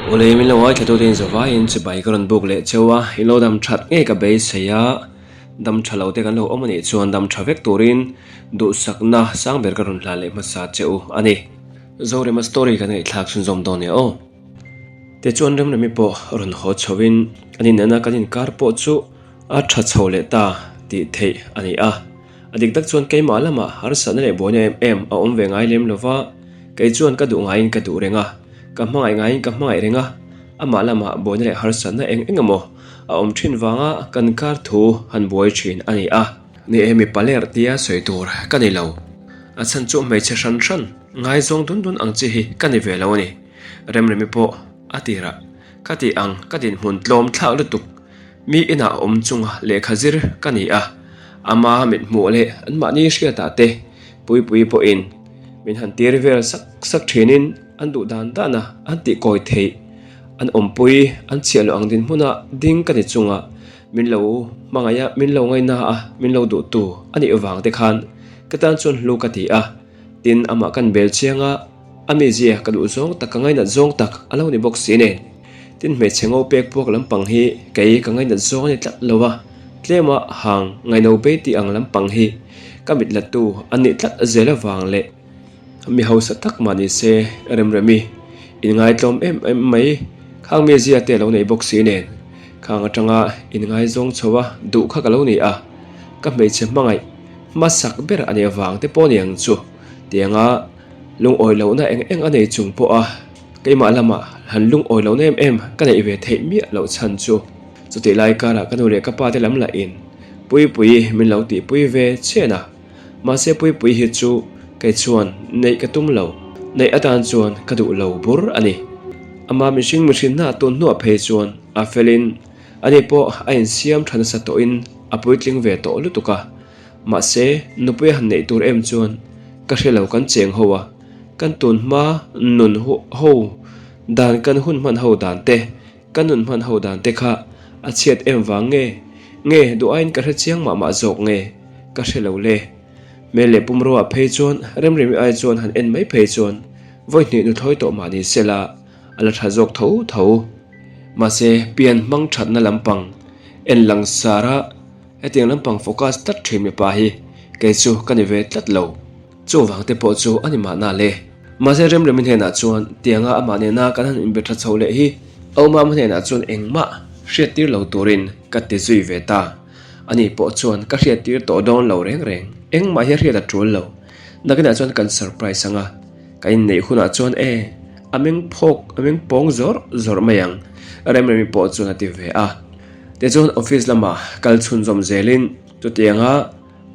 Awle min lo ngaithla tute in zavaiin chibai ka rawn buk leh cheu a, in lo dam that ngei ka beisei a, dam tha lo te kan lo awm a nih chuan dam tha vek turin duhsakna sang ber ka rawn hlan leh hmasa che u a ni. Zorema story kan ngaihthlak chhunzawm dawn nia aw. Tichuan Remremi pawh rawn haw chhoin an inenna kan inkar pawh chu a tha chho leh ta tih theih a ni a. A dik tak chuan keimah lamah harsatna leh buaina em em a awm ve ngai lem lo va, kei chuan ka duh ngaiin ka duh reng a, ka hmangaih ngaiin ka hmangaih reng a, amah lamah buaina leh harsatna eng eng emaw a awm thin vanga kan kar thu han buai thin a ni a. Ni e, mipa ler tia sawi tur ka ni lo. A chhan chu hmeichhe hran hran ngaizawng dun dun ang chi hi ka ni ve lo a ni. Remremi pawh a tirah ka tih ang ka dinhmun tlawm thlak lutuk. Mi inah awm chunga lehkha zir ka ni a, ama mithmuh leh anmahni hriatah te Puipui pawhin min han tir vel sak sak thinin an duh dan dana an tihkawi theih an awmpui an chhiah loh ang dinhmuna ding ka ni chunga min lo hmangaih a, min lo ngaihna a, min lo duhtu a nih vang te khan ka tan chuan hlu ka ti a, tin amah kan bel chiang a. A mizia ka duh zawng tak ka ngainat zawng tak a lo ni bawk si nen. Tin hmeichhe ngo pek puak lampang hi kei ka ngainat zawng a ni tlat lo a, tlema hang ngaino bei tih ang lampang hi ka mit la tu a nih tlat zel avang leh mi hausa tak mah ni se Remremi inngaihtlawm em em mai khang mizia te a lo nei bawk si nen khang atanga inngaizawng chho a duh kha ka lo ni a, ka hmeichhe hmangaih hmasak ber a nih avang te pawh ni ang chu tianga. Lungawi lohna eng eng a nei chung pawh a, keimah lamah han lungawi lohna em em ka neih ve theih miah loh chhan chu. Chutih lai karah ka nu leh ka pa te lam lahin Puipuii min lo tihpui ve chhen a, mahse Puipuii hi chu kei chuan neih ka tum lo, neih atan chuan ka duh lo bur a ni. Ama mihring mihrinna tun hnuah phei chuan a felin ani pawh a insiam tha nasa tawhin a puitling ve tawh lutuk a, Mahse, nupui a han neih tur em chuan ka hre lo kan cheng ho a, kan tun hma nun ho dan kan hun hman ho dan te, kan nun hman ho dan te kha a chhiat em vang nge? Nge duh aiin ka hre chiang mah mah zawk nge? Ka hre lo le. Hmel leh pumruaah phei chuan Remremi ai chuan han en mai phei chuan vawi hnih nuthlawi tawh mah ni sela a la tha zawk tho tho. Mahse, pian hmang thatna lampang en langsar a, Hetiang lampang focus tlat thin mipa hi kei chu ka ni ve tlat lo. Chuvang te pawh chu a ni mahna le. Mahse Remremi hnenah chuan tianga amah nena kan han inbe tha chho leh hi Aumama hnenah chuan engmah hriattir lo turin ka ti zui ve ta. Ani pawh chuan ka hriattir tawh dawn lo reng reng. Engmah hi a hriat a tul lo. Nakinah chuan kan surprise anga ka inneih hunah chuan e a meng phawk a meng pawng zawr zawr mai ang Remremi pawh chuan a ti ve a. Tichuan office lamah kal chhunzawm zelin chutianga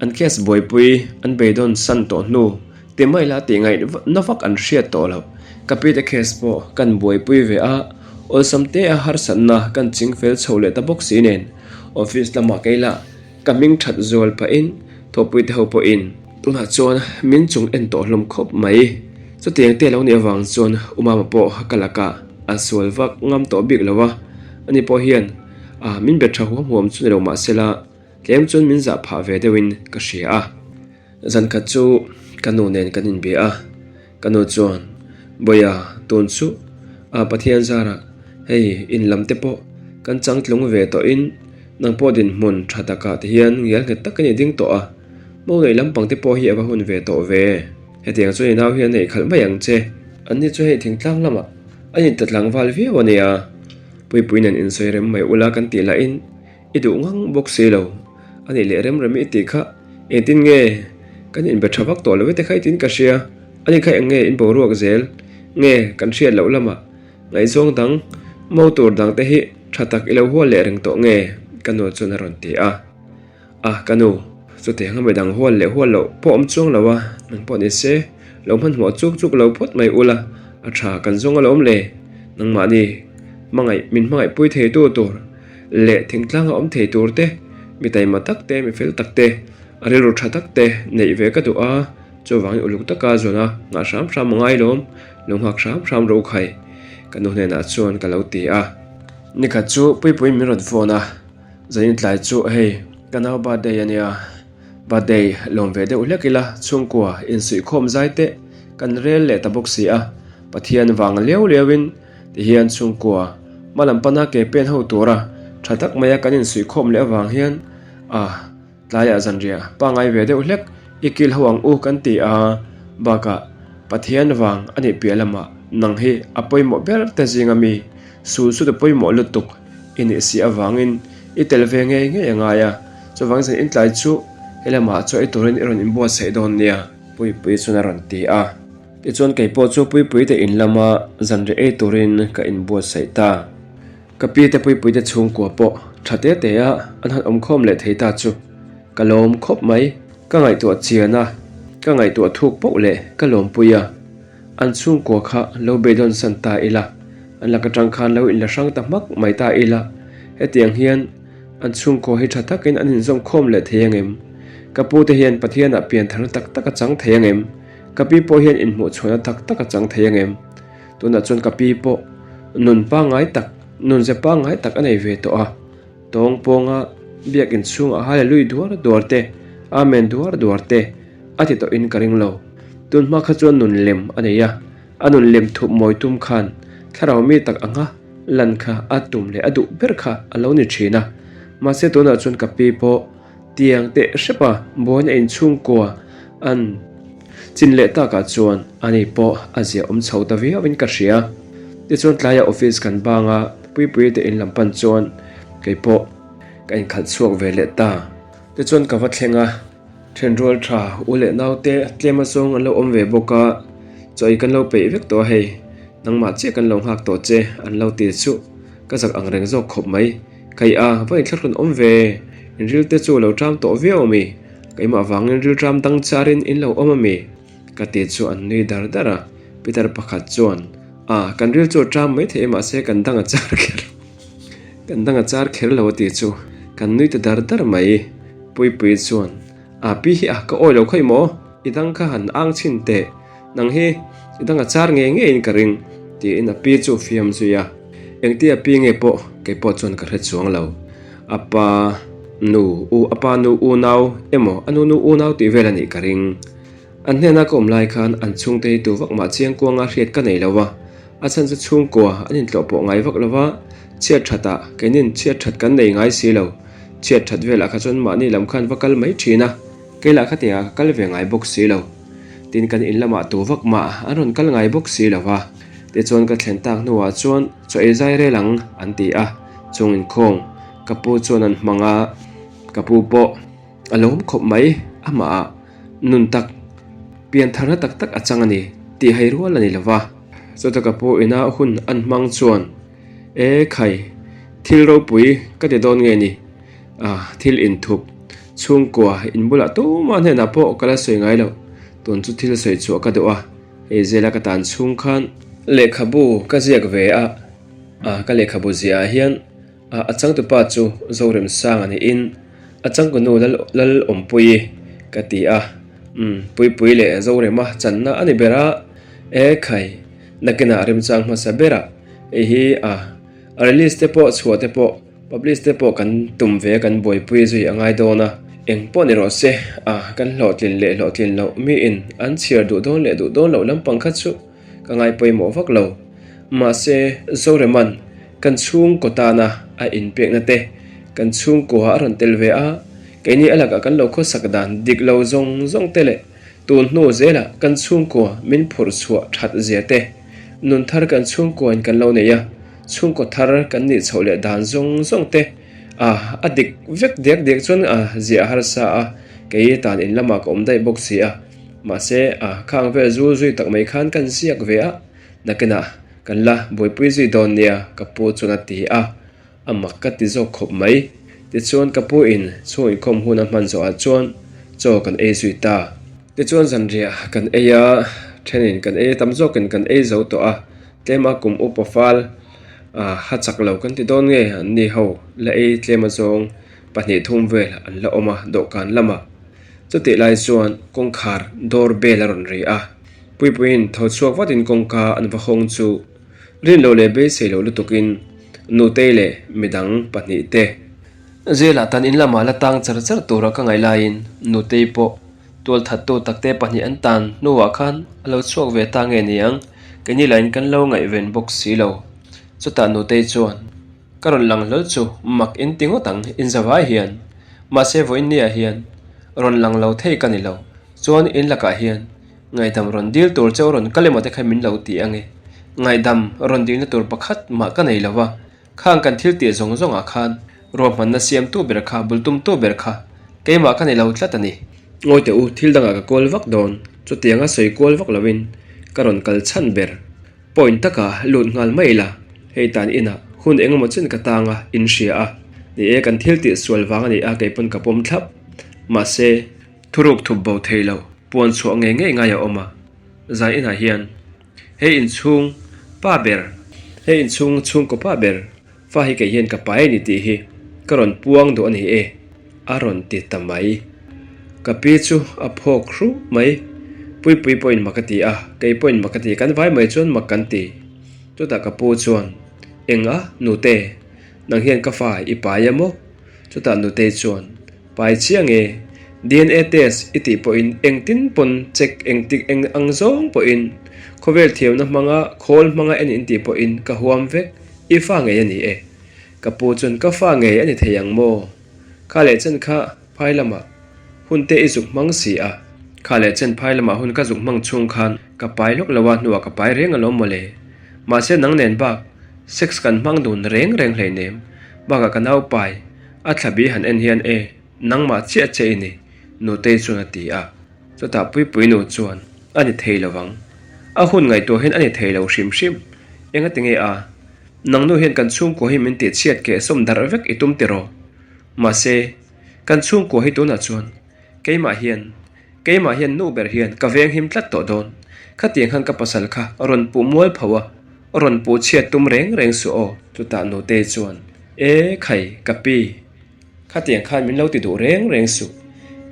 an case buaipui an beidawn san tawh hnu ti mai la tih ngaih na vak an hriat tawh loh. Ka pite case pawh kan buaipui ve a, awlsam te a harsatna kan ching fel chho leh ta bawk si nen office lamah kei lah ka hming that zual pahin thawhpui te ho pawhin tunah chuan min chung en tawh hlawm khawp mai. Chutiang te lo nih avang chuan Umama pawh ka lakah a sual vak ngam tawh bik lo a. Ani pawh hian a min bet tha huam huam chu ni lo mah sela tlem chuan min zah phah ve deuhin ka hria a. Zan khat chu ka nu nen kan inbia a, ka nu chuan Bawia tun chu a Pathian zarah hei in lam te pawh kan changtlung ve tawhin nang pawh dinhmun tha takah ti hian ngial nghet tak in i ding tawh a, mo neih lampang te pawh hi a va hun ve tawh ve. Hetiang chuan i nau hian neih khalh mai ang che. Anni chu hei thingtlang lamah A in ta tlangval viau a nia, Puipui nen insawi rem mai ula kan tih lahin i duh ngang bawk si lo. A nih leh rem rem i tih kha engtin nge kan inbe tha vak tawh lo e te kha i tiin ka hria. A ni kha eng nge in boruak zel nge kan hriat loh lamah ngaihzawng dang mo tur dang te hi tha tak i lo hual leh reng tawh nge ka nu chuan a rawn ti a. A, ka nu, chutiang a midang hual leh hual loh pawh awm chuang lo a, nang pawh ni se, lo hmanhmawh chuk chuk lo phawt mai ula, a tha kan zawng alawm le, nangmahni hmangaih min hmangaih pui thei tu tur leh thingtlang a awm thei tur te, mi taima tak te, mi fel tak te, a rilru tha tak te neih ve ka duh a, chuvangin uluk taka zawn a nghah hram hram a ngai lawm, lo nghak hram hram ro khai, ka nu hnenah chuan ka lo ti a. Nikhat chu Puipuiin min rawn phone a. Zanin tlai chu hei ka nau birthday a nia, birthday lawm ve deuh hlek ila chhungkua insuihkhawm zai teh kan rel leh ta bawk si a, Pathian vang liau liau in Tihian chhungkua hma lam pana ke pen ho tura tha tak maia kan insuihkhawm leh avang hian a tlaiah zanriah pangngai ve deuh hlek i kil ho ang u kan ti a, bakah Pathian vang a nih piah lamah nang hi a pawimawh ber te zinga mi sul chu ti pawimawh lutuk i nih si avangin i tel ve ngei ngei a ngai a, chuvangin zan intlai chu he lamah chaw ei turin i rawn inbuatsaih dawn nia Puipui chuan a rawn ti a. Tichuan kei pawh chu Puipui te in lama zanriah ei turin ka inbuatsaih ta. Ka pi te Puipui te chhungkua pawh tha te te a an han awmkhawm leh thei ta chu ka lawm khawp mai. Ka ngaihtuah chian a, ka ngaihtuah thuk poh leh ka lawmpui a. An chhungkua kha lo beidawn san ta ila, an lak atang khan lo inla hrang ta hmak mai ta ila, hetiang hian an chhungkua hi tha takin an inzawm khawm leh thei angem? Ka pu te hian Pathianah piantharna tak tak a chang thei angem? Ka pi pawh hian inhmuhchhuahna tak tak a chang thei angem? Tunah chuan ka pi pawh nun pangngai tak, nun ze pangngai tak a nei ve tawh a. Tawng pawnga biak inchhungah Hallelui duar duar te, Amen duar duar te a ti tawhin ka ring lo. Tun hma kha chuan nun lem a nei a, a nun lem thup mawi tum khan thlarau mi tak anga lan kha a tum leh a duh ber kha a lo ni thin a. Mahse tunah chuan ka pi pawh tiang teh hrep a, buaina inchhungkua an chin leh takah chuan ani pawh a zia awm chho ta viauin ka hria. Tichuan tlaiah office kan bang a, Puipuii te in lam pan chuan kei pawh ka inkhalh chhuak ve leh ta. Tichuan ka va thleng a, thenrual tha u leh naute tlem azawng an lo awm ve bawk a, chaw ei kan lo peih vek tawh a hei, nangmah chiah kan lo nghak tawh che an lo ti chu ka zak ang reng zawk khawp mai. Kai a, va inthlahrun awm ve, in ril te chu lo ṭam tawh viau a mi? Keimah vangin ril ṭam dang charin in lo awm a mi? Ka ti chu an nui dar dar a, Peter pakhat chuan, A, kan ril chu a ṭam mai thei e mahse kan dang a char kher lo, kan dang a char kher lo a ti chu kan nui ta dar dar mai. Puipui chuan, A, pi hi a, ka awi lo khawi maw? I dang kha han ang chhin teh, nang hi i dang a char ngei ngeiin ka ring, tiin a pi chu fiam zui a. Engtia a pi nge pawh kei pawh chuan ka hre chuang lo. A pa nu u a pa nu unau emaw a nu nu unau tih vel a nih ka ring. An hnena ka awm lai khan an chhungte hi tu vak mah chiang kuanga hriat ka nei lo va, a chhan chu chhungkua an intlawh pawh ngai vak lo va, chhiat that ah keinin chhiat that kan nei ngai si lo. Chhiat that velah kha chuan mahni lam khan va kal mai thin a, kei lah khatiang ah ka kal ve ngai bawk si lo. Tin kan in lamah tu vak mah an rawn kal ngai bawk si lo va. Tichuan ka thlen tak hnuah chuan chaw ei zai rel ang an ti a, chung inkhawng ka pu chuan an hmang a, ka pu pawh a lawm khawp mai, amah nun tak pian tharna tak tak a chang a ni tih hai rual a ni lo va. Chutah ka pu ina hun an hmang chuan E khai, thil ropui ka ti dawn nge ni? Ah, thil inthup chhungkua inbulah tumah hnenah pawh ka la sawi ngai lo, tun chu thil sawi chhuah ka duh a. Hei zela ka tan chhung khan lehkhabu ka ziak ve a, a ka lehkhabu ziah ah hian a a changtupa chu Zoremsang a niin a changkunu Lal Lalawmpuii ka ti a, umm Puipui leh Zorema channa a ni ber a, e khai nakinah remchang hmasa berah hei hi a a release te pawh chhuah te pawh Publish te pawh kan tum ve a kan buaipui zui a ngai dawn a, eng pawh ni rawh se, a kan hlawhtlin leh hlawhtlin loh miin an chhiar duh dawn leh duh dawn loh lampang kha chu ka ngai pawimawh vak lo. Mahse, Zoreman kan chhungkaw tana a inpekna te kan chhungkua a rawn tel ve a, keini a lakah kan lo khawsak dan dik lo zawng zawng te leh tun hnu zelah kan chhungkua min phurh chhuah that zia te nun thar kan chhungkuain kan lo nei a, Chhungkaw thar kan nih chhoh leh dan zawng zawng te a a dik vek diak diak chuan a ziah a harsa a, kei tan in lamah ka awm daih bawk si a, mahse a khang vel zul zui tak mai khan kan ziak ve a, nakinah kan la buaipui zui dawn nia ka pu chuan a ti a, a mak ka ti zawk khawp mai. Tichuan ka pu in chhung inkhawm hun a hman zawhah chuan chaw kan ei zui ta. Tichuan zanriah kan ei a, thenin kan ei tam zawkin kan ei zo tawh a, Tlema kum upa fal ha chak lo kan ti dawn nge an ni ho la ei tlema zawng pahnih thum vel an la awm a dawhkan lamah. Chutih lai chuan kawngkhar door bell a rawn ri a, Puipuiin tho chhuak vatin kawngka an va hawng chu rin loh leh beisei loh lutukin Nutei leh midang pahnih te Zelah tan in lamah la tang char char tura ka ngaih laiin Nutei pawh Tualthattu takte pahnih an tan hnuah khan a lo chhuak ve ta nge niang, keini lahin kan lo ngaihven bawk si lo. Chutah Nutei chuan, Ka rawn lang hlawl chu mak in ti ngawt ang, in zavai hian. Mahse vawiin niah hian rawn lang lo thei ka ni lo. Chuan in lakah hian ngaihdam rawn dil tur cheu rawn kal emaw te kha min lo ti ange. Ngaihdam rawn dilna tur pakhat mah ka nei lo va, Khang kan thil tih zawng zawngah khan ruahmanna siamtu ber kha, bultumtu ber kha keimah ka ni lo tlat a ni. Ngawi teh u, thil dangah ka kual vak dawn, chutianga sawi kual vak loin ka rawn kal chhan ber. Point taka lut nghal mai ila, hei tan inah hun engemaw chen ka tang a, in hria a. Ni e, kan thil tih sual vang a ni a, kei pawn ka pawm thlap. Mahse, thuruk thup bo thei lo, puan chhuah ngei ngei ngai a awm a, zan inah hian Hei inchhung pa ber, hei inchhung chhungkaw pa ber, fa hi kei hian ka pai a ni tih hi ka rawn puang duh a ni e, a rawn ti ta mai. Ka pi chu a phawk hru mai. Puipui pawhin mak a ti a, kei pawhin mak a ti, kan vai mai chuan mak kan ti. Chutah ka pu chuan, Eng a, nute, nang hian ka fa i pai a maw? Chutah nutei chuan, Pai chiang e, DNA test i tih pawhin engtin pawn check engtik eng ang zawng pawhin khawvel thiamna hmanga khawl hmanga en in tih pawhin ka huam vek, i fa ngei a ni e. Ka pu chuan ka fa ngei a ni thei ang maw? Kha leh chen kha phai lamah hun te i zuk hmang si a. Kha leh chen phai lamah hun ka zuk hmang chhung khan ka pai lawk lo a hnuah ka pai reng alawm mawle. Mahse nang nen bak sex kan hmang dun reng reng hleinem bakah ka nau pai A thlabi han en hian e, nangmah chiah che i ni, Nutei chuan a ti a. Chutah Puipui nu chuan, A ni thei lo vang. A hun ngaihtuah hian a ni thei lo hrim hrim. Engati nge a? Nang nu hian kan chhungkua hi min tihchhiat keh sawm darh vek i tum tiraw? Mahse, kan chhungkua hi tunah chuan keimah hian, keimah hian nu ber hian ka venghim tlat tawh dawn. Khatiang khan ka pasal kha rawn puh mual pho a, rawn puh chhiat tum reng reng suh aw. Chutah Nutei chuan, E khai, ka pi, khatiang khan min lo ti duh reng reng suh.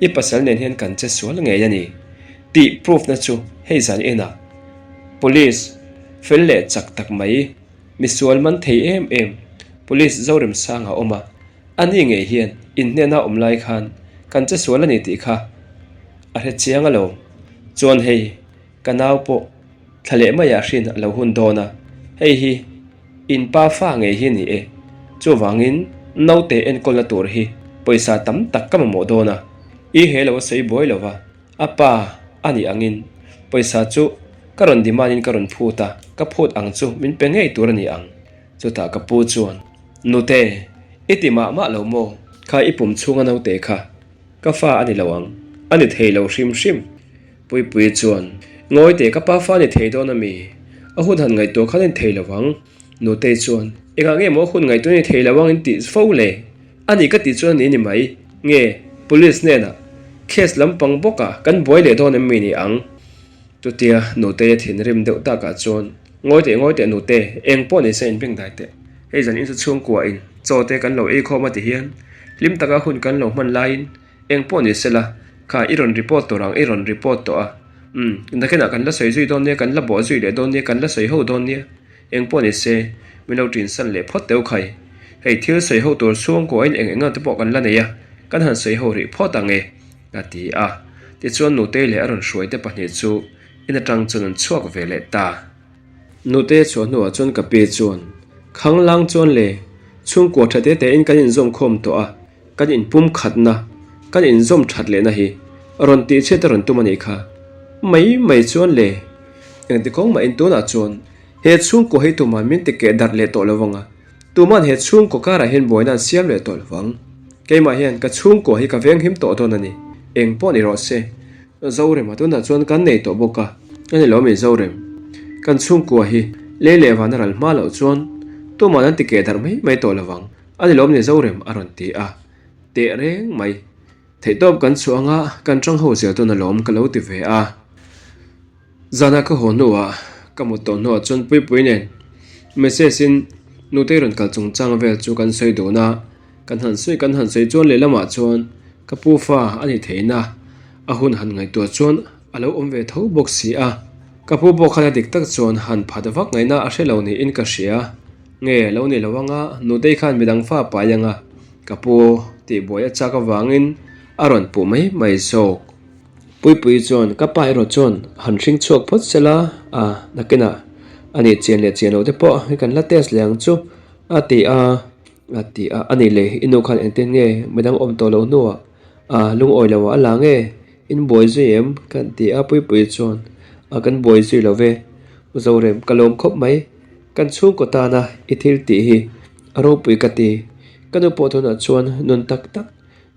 I pasal nen hian kan che sual ngei a ni tih proof na chu hei zan inah Police fel leh chak tak mai, misual man thei em em Police Zoremsanga awm a, A ni ngei hian in hnena awm lai khan kan che sual a ni tih kha a hre chiang alawm. Chuan hei ka nau pawh thla leh maiah hrin a lo hun dawn a, hei hi in pa fa ngei hi a ni e. Chuvangin naute enkawlna tur hi pawisa tam tak ka mamawh dawn a, i he lo a sawi buai lo va, a pa a nih angin pawisa chu ka rawn demand in ka rawn phut a, ka phut ang chu min pe ngei tur a ni ang. Chutah ka pu chuan, Nute, i ti mah mah lo maw? Kha i pum chhunga naute kha ka fa a ni lo ang, a ni thei lo hrim hrim. Puipuii chuan, Ngawite, ka pa fa a ni thei dawn a mi? A hun han ngaihtuah khan a ni thei lo ang. Nutei chuan, Engah nge maw a hun ngaihtuah a ni thei lo ang in tih fo le? A ni ka tih chuan a ni ni mai. Nge, police hnenah case lampang bawkah kan buai leh dawn em mi ni ang? Chutia Nutei a thinrim deuh takah chuan, Ngawi teh, ngawi teh Nute, eng pawh ni se in beng dai teh. Hei zan in chu chhungkua in chaw te kan lo ei khawm a ti hian hlim taka hun kan lo hman laiin eng pawh ni se la, kha i rawn report tur ang i rawn report tawh a. Umm, nakinah kan la sawi zui dawn nia, kan la bawh zui leh dawn nia, kan la sawi ho dawn nia. Eng pawh ni se, min lo ṭin san leh phawt teuh khai. Hei thil sawi ho tur chhungkua in eng eng ang te pawh kan la nei a, kan han sawi ho rih phawt ang e, ka ti a. Tichuan Nutei leh a rawn hruai te pahnih chu in atang chuan an chhuak ve leh ta. Nutei a chhuah hnuah chuan ka pi chuan, Khanglang chuan le, chhungkua tha te te in kan inzawm khawm tawh a, kan inpum khatna, kan inzawm that lehna hi rawn tihchhiat a rawn tum a nih kha. Mai mai chuan le, engti kawng mah in tunah chuan he chhungkua hi tuman min ti keh darh leh tawh lo vang a, tuman he chhungkaw karah hian buaina an siam leh tawh lo vang. Keimah hian ka chhungkua hi ka venghim tawh dawn a ni, eng pawh ni rawh se. Zorema tunah chuan kan nei tawh bawk a, a ni lo mi Zorem? Kan chhungkua hi lei leh vana ral hma loh chuan tuman an ti keh darh mai mai tawh lo vang, a ni lo mi Zorem? a rawn ti a, teh reng mai. Theihtawp kan chhuah anga kan tang ho zel dawn alawm ka lo ti ve a. Zana ka haw hnuah ka mut tawh hnuah chuan Puipui nen message in Nutei rawn kal chungchang vel chu kan sawi dun a, kan han sawi kan han sawi chuan lehlamah chuan ka pu fa a ni theihna a hun han ngaihtuah chuan a lo awm ve tho bawk si a. Ka pu pawh khan a dik tak chuan han phat vak ngaihna a hre lo niin ka hria. Nge lo ni lo anga Nutei khan midang fa pai anga ka pu tihbuai a chak avangin a rawn puh mai mai zawk. Puipui chuan ka pa erawh chuan han hring chhuak phawt se la, a nakinah. A nih chian leh chian loh te pawh hi kan la test leh ang chu a ti a, a ti a. A nih leh i nu khan engtin nge midang awm tawh loh hnuah a lungawi lo ah a la nge? In buai zui em? Kan ti a Puipui chuan a kan buai zui lo ve. U Zorem ka lawm khawp mai. Kan chhungkaw tana i thil tih hi a ropui ka ti. Ka nu pawh tunah chuan nun tak tak,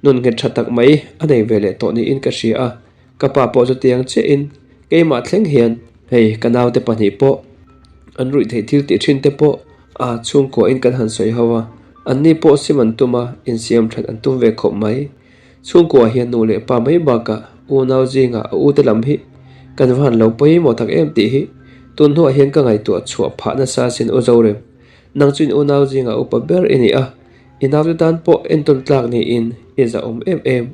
nun nghet tha tak mai a nei ve leh tawh niin ka hria a. Ka pa pawh chutiang chiahin keimah thleng hian hei ka naute pahnih pawh an ruih theih thil tih thin te pawh a chhungkuahin kan han sawi ho a, anni pawh sim an tum a, insiam that an tum ve khawp mai. Chhungkua hian nu leh pa mai bakah unau zingah a ute lam hi kan va han lo pawimawh tak em tih hi tun hnuah hian ka ngaihtuah chhuah phah nasa asin U Zorem, nang chu in unau zingah upa ber i ni a, i naute tan pawh entawn tlak niin i zahawm em em.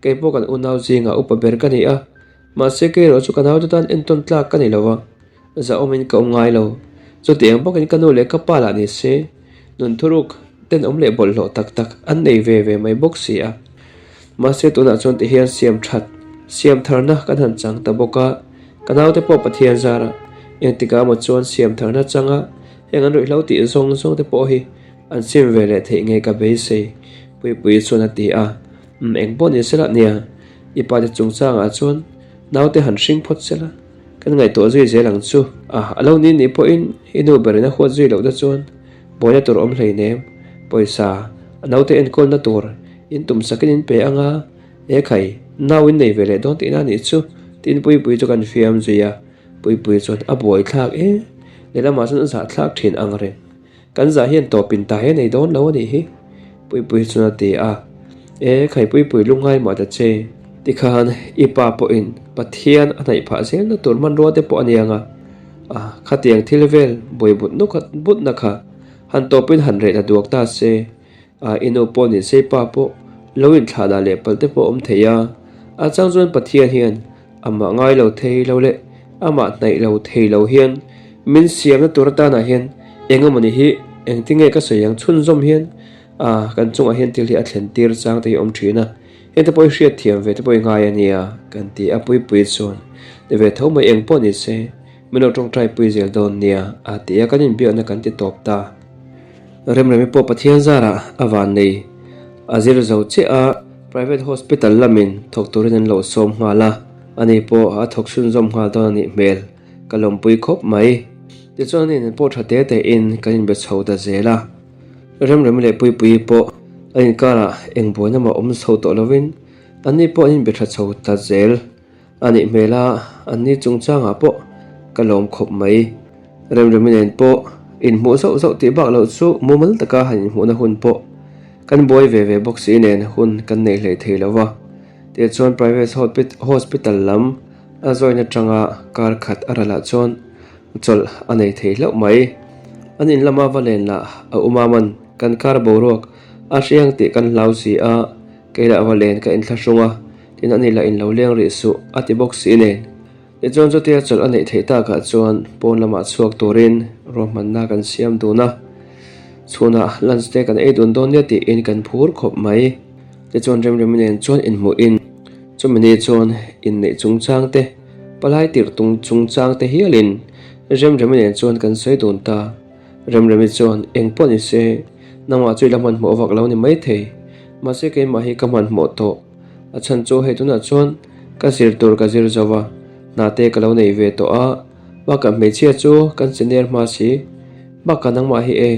Kei pawh kan unau zingah upa ber ka ni a, mahse kei erawh chu ka naute tan entawn tlak ka ni lo a, zahawmin ka awm ngai lo. Chutiang bawkin ka nu leh ka pa lah ni se, nun thuruk tenawm leh bawlhhlawh tak tak an nei ve ve mai bawk si a. Mahse tunah chuan ti hian siam that, siam tharna kan han chang ta bawk a, ka naute pawh Pathian zarah engtikah emaw chuan siam tharna changa heng an ruihhlo tih zawng zawng te pawh hi an sim ve leh theih ngei ka beisei, Puipuii chuan a ti a. Umm eng pawh ni sela nia, i pa te chungchangah chuan naute han hring phawt sela, kan ngaihtuah zui zel ang chu. A, a lo ni nih pawhin i nu berin a huat zui loh te chuan buaina tur awm hleinem, pawisa a naute enkawlna tur in tum sakin in pe anga, e khai, nau in nei ve leh dawn tihna anih chu, tiin Puipui chu kan fiam zui a, Puipui chuan a buaithlak e, lehlamah chuan a zahthlak thin ang reng. Kan zah hian tawpin ta he nei dawn lo a nih hi, Puipui chuan a ti a. E, khai Puipui lungngai mah ta che. Tikhan i pa pawhin Pathian a hnaih phah zelna tur hmanrua te pawh a ni ang a, a, khatiang thil vel buai but nuk butna kha han tawpin han reh ta duak ta se. A i nu pawh ni se pa pawh lo inthlah dah leh palh te pawh awm thei a, a chang chuan Pathian hian amah ngai lo thei lo leh amah hnaih lo thei lo hian min siamna tur atanah hian eng emawni hi engtinge ka sawi ang chhunzawm hian a kan chungah hian thil hi a thlen tir chang te hi awm thin a, heng te pawh hi hriat thiam ve te pawh i ngai a nia kan ti a Puipui chuan ti ve tho mai eng pawh ni se min lo tawngtai pui zel dawn nia a ti a kan inbiakna kan ti tawp ta. Remremi pawh Pathian zarah a van nei. A zir zo chiah a, private hospital lamin thawk turin an lo sawm nghal a, ani pawh a thawk chhunzawm nghal dawn a nih hmel. Ka lawmpui khawp mai. Tichuan an in pawh tha te tein kan inbe chho ta zel a. Remremi leh Puipuii pawh an inkarah eng buaina mah awm chho tawh lovin anni pawh an inbe tha chho ta zel. A nih hmel a, an ni chungchangah pawh ka lawm khawp mai. Remremi nen pawh inhmuh zauh zauh tih bak loh chu mumal taka han inhmuhna hun pawh kan buai ve ve bawk si nen hun kan nei hlei thei lo va. Tichuan private hospital lam a join atanga kar khat a ralah chuan chawlh a nei thei hlauh mai. An in lama va len lah a um a man kan kar boruak a hriang tih kan hlau si a, kei lah va len ka inthlahrung a. Tin ani lah in lo leng rih suh a ti bawk si nen. Tichuan chutia chawlh a neih theih takah chuan pawn lamah chhuak turin ruahmanna kan siam dun a. Chhunah lunch te kan ei dun dawn nia tiin kan phur khawp mai. Tichuan Remremi nen chuan inhmuhin chumi ni chuan inneih chungchang te, palai tirh tung chungchang te hialin Remremi nen chuan kan sawi dun ta. Remremi chuan eng pawh ni se nangmah chu i la hmanhmawh vak lo ni maithei. Mahse keimah hi ka hmanhmawh tawh. A chhan chu hei tunah chuan ka zir tur ka zir zo va, hna te ka lo nei ve tawh a, bakah hmeichhia chu kan senior hma si, bakah nangmah hi e,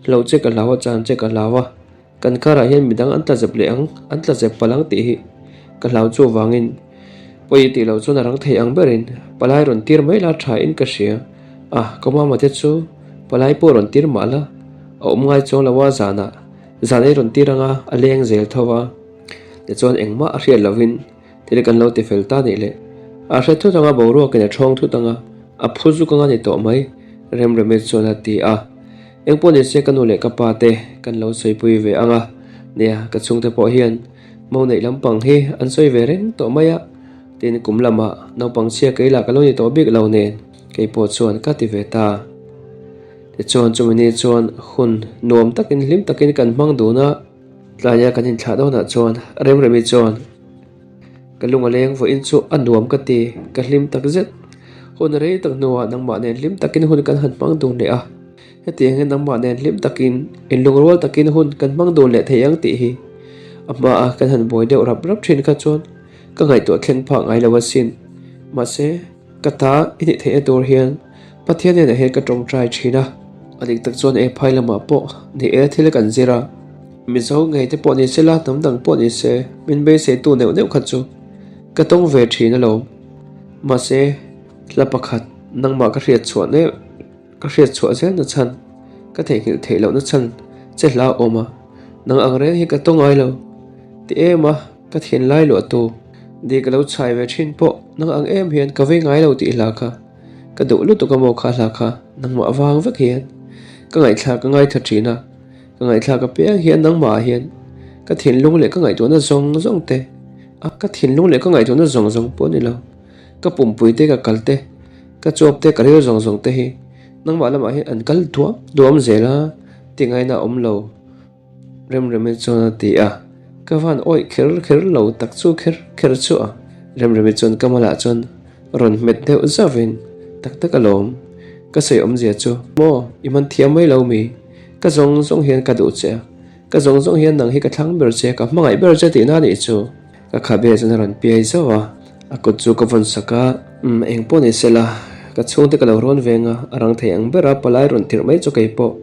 hlauh che ka hlau a, chan che ka hlau a, kan karah hian midang an tla zep leh ang, an tla zep palh ang tih hi ka hlau chuvangin pawi tih loh chuan a rang thei ang berin palai rawn tir mai la tha in ka hria a, ka mama te chu palai pawh rawn tir mah la, a awm ngai chuang lo a zanah zan ei rawn tir anga a leng zel tho a. Tichuan engmah a hriat lovin thil kan lo ti fel ta nih le. A hre thut anga boruakin a ṭhawng thut anga a phu zuk anga ni tawh mai, Remremi chuan a ti a. Engpawh ni se ka nu leh ka pa te kan lo sawipui ve anga, nia ka chhungte pawh hian mo neih lampang hi an sawi ve reng tawh mai a, tin kum lamah naupang chhia kei lah ka lo ni tawh bik lo nen keipawh chuan ka ti ve ta. Tichuan chumi ni chuan hun nuam takin hlim takin kan hmang dun a. Tlaia kan inthlah dawnah chuan Remremi chuan, Ka lung a leng vawiin chu a nuam ka ti, ka hlim tak zet. Hun rei tak hnuah nangmah nen hlim takin hun kan han hmang dun leh a, hetiang hian nangmah nen hlim takin, inlungrual takin hun kan hmang dun leh thei ang tih hi a hmaa kan han buai deuh rap rap thin kha chuan ka ngaihtuah thleng phah ngai lo asin. Mahse, ka ta i nih theihna tur hian Pathian hnenah hian ka tawngtai thin a, a dik tak chuan e phai lamah pawh ni e thil kan zir a, Mizo ngei te pawh ni se la, hnam dang pawh ni se, min beiseitu neuh neuh kha chu ka tawng ve thin alawm. Mahse, hla pakhat nangmah ka hriat chhuah neuh ka hriat chhuah zel na chhan, ka theihnghilh theih loh na chhan che hla a awm a, nang ang reng hi ka tawng ngai lo ti em a, ka thinlai luah tu di ka lo chhai ve thin pawh nang ang em hian ka vei ngai lo tih hla kha ka duh lutuk a maw kha hla kha nangmah vang vek hian ka ngaihthlak ka ngaitha thin a, ka ngaihthlak apiang hian nangmah ah hian ka thinlung leh ka ngaihtuahna zawng zawng te A, ka thinlung leh ka ngaihtuahna zawng zawng pawh a ni lo. Ka pumpui te, ka kal te, ka chuap te, ka ril zawng zawng te hi nangmah lamah hian an kal duam duam zel a, ti ngaina a awm lo Remremi chuan a ti a. Ka van awih kher kher lo tak chu kher kher chu a. Remremi chuan ka malah chuan rawn hmet deuh zauhin, Tak tak alawm, ka sawi awmzia chu maw i man thiam mai lo mi? Ka zawng zawng hian ka duh che a. Ka zawng zawng hian nang hi ka thlang ber che, ka hmangaih ber che tihna anih chu. Ka khabe chuan a rawn piai zauh a, a kut chu ka vawn sak a. Umm, eng pawh ni sela, ka chhungte ka lo rawn veng a, a rang thei ang ber a, palai rawn tirh mai chu kei pawh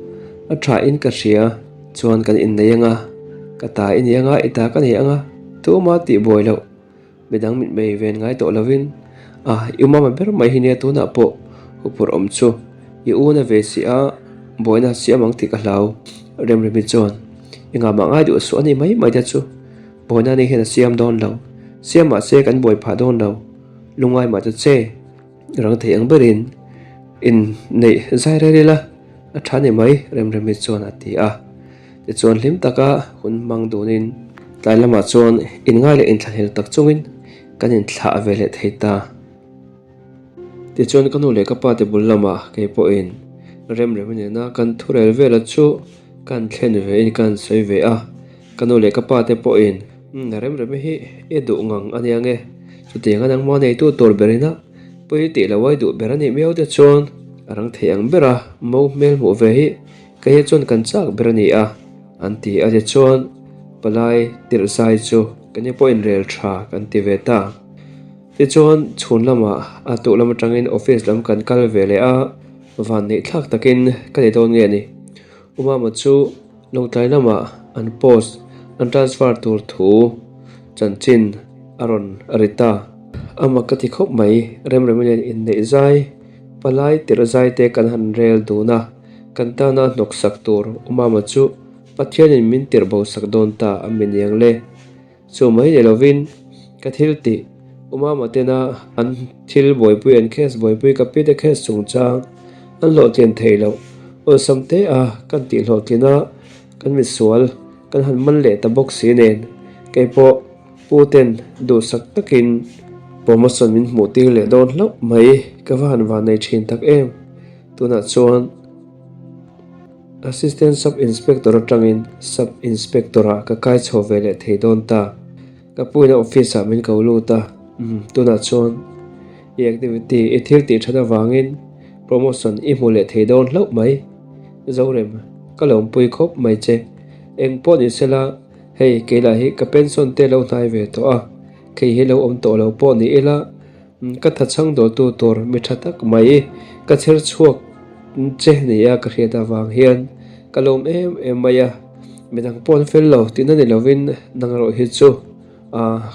a tha in ka hria. Chuan kan innei ang a, ka ta i ni ang a, i ta ka ni ang a, tuma tih buai loh. Midang mitmei ven ngai tawh lovin, A, i umama ber mai hi nia tunah pawh huphurh awm chu i u na ve si a, buaina siam ang tih ka hlau. Remremi chuan, I ngah mah ngai duh suh a ni mai mai te chu buaina ni hian a siam dawn lo, siam mah se kan buai phah dawn lo, lungngai mah ta che. Rang thei ang berin in neih zai rel ila a tha ni mai Remremi chuan a ti a. Tichuan hlim taka hun hmang dunin tlai lamah chuan inngai leh inthlahlel tak chungin kan inthlah ve leh thei ta. Tichuan ka nu leh ka pa te bul lamah kei pawhin Remremi nena kan thurel vela chu kan thlen ve in kan sawi ve a. Ka nu leh ka pa te pawhin Umm Remremi hi i duh ngang a nia nge? Chutianga nangmah neitu tur ber ina pui tih lo ai duh ber a nih miau te chuan a rang thei ang ber a, mo hmel hmuh ve hi kei hi chuan kan chak ber a ni a, an ti a tichuan palai tirh zai chu keini pawhin rel tha kan ti ve ta. Tichuan chhun lamah a tuh lam atangin office lam kan kal ve leh a, van neih thlak takin ka ni dawn nge ni. Umama chu Lawngtlai lamah an post an transfer tur thu chanchin a rawn ri ta. A mak ka ti khawp mai, Remremi nen inneih zai, palai tirh zai te kan han rel dun a, kan tana hnawksak tur Umama chu Pathianin min tirh bo sak dawn ta a mi niang le. Chu mai ni lovin ka thil tih Umama tena an thil buaipui an case buaipui ka pite case chungchang an hlawhtlin thei loh awlsam te a kan tih hlawhtlin a kan misual kan han man leh ta bawk si nen keipawh pu ten duhsak takin promotion min hmuh tir leh dawn hlauh mai ka va han vannei thin tak em tunah chuan. Assistant Sub Inspector atangin Sub Inspector ah ka kai chho ve leh thei dawn ta. Ka puina office ah min ko lut a, umm tunah chuan i activity i thil tih that avangin promotion i hmu leh thei dawn hlauh mai. Zorem, ka lawmpui khawp mai che. Eng pawh ni sela, hei keilah hi ka pension te lo hnai ve tawh a, kei hi lo awm tawh lo pawh ni ila, Ka thachhang dawltu tur mi tha tak mai ka chher chhuak che nia ka hriat avang hian ka lawm em em mai a, midang pawh an fel lo tihna ni lovin nang erawh hi chu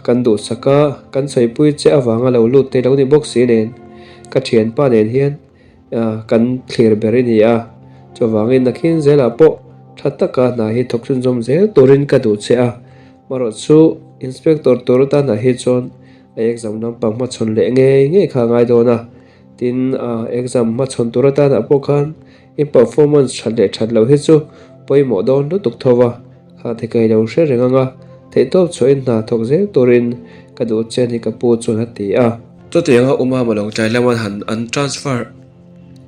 kan duhsak a, kan sawipui che avanga lo lut te lo ni bawk si nen ka thianpa nen hian kan thlir ber i ni a, chuvangin nakhin zelah pawh tha taka hna hi thawk chhunzawm zel turin ka duh che a, marawh chu inspector tur atan ah hi chuan A exam lampang hmachhawn leh ngei ngei kha a ngai dawn a, tin exam hmachhawn tur atanah pawh khan i performance that leh that loh hi chu pawimawh dawn lutuk tho va, kha te ka ilo hre reng ang a, theihtawp chhuahin hna thawk zel turin ka duh che ni ka pu chuan a ti a. Chutianga Umama Lawngtlai lama han an transfer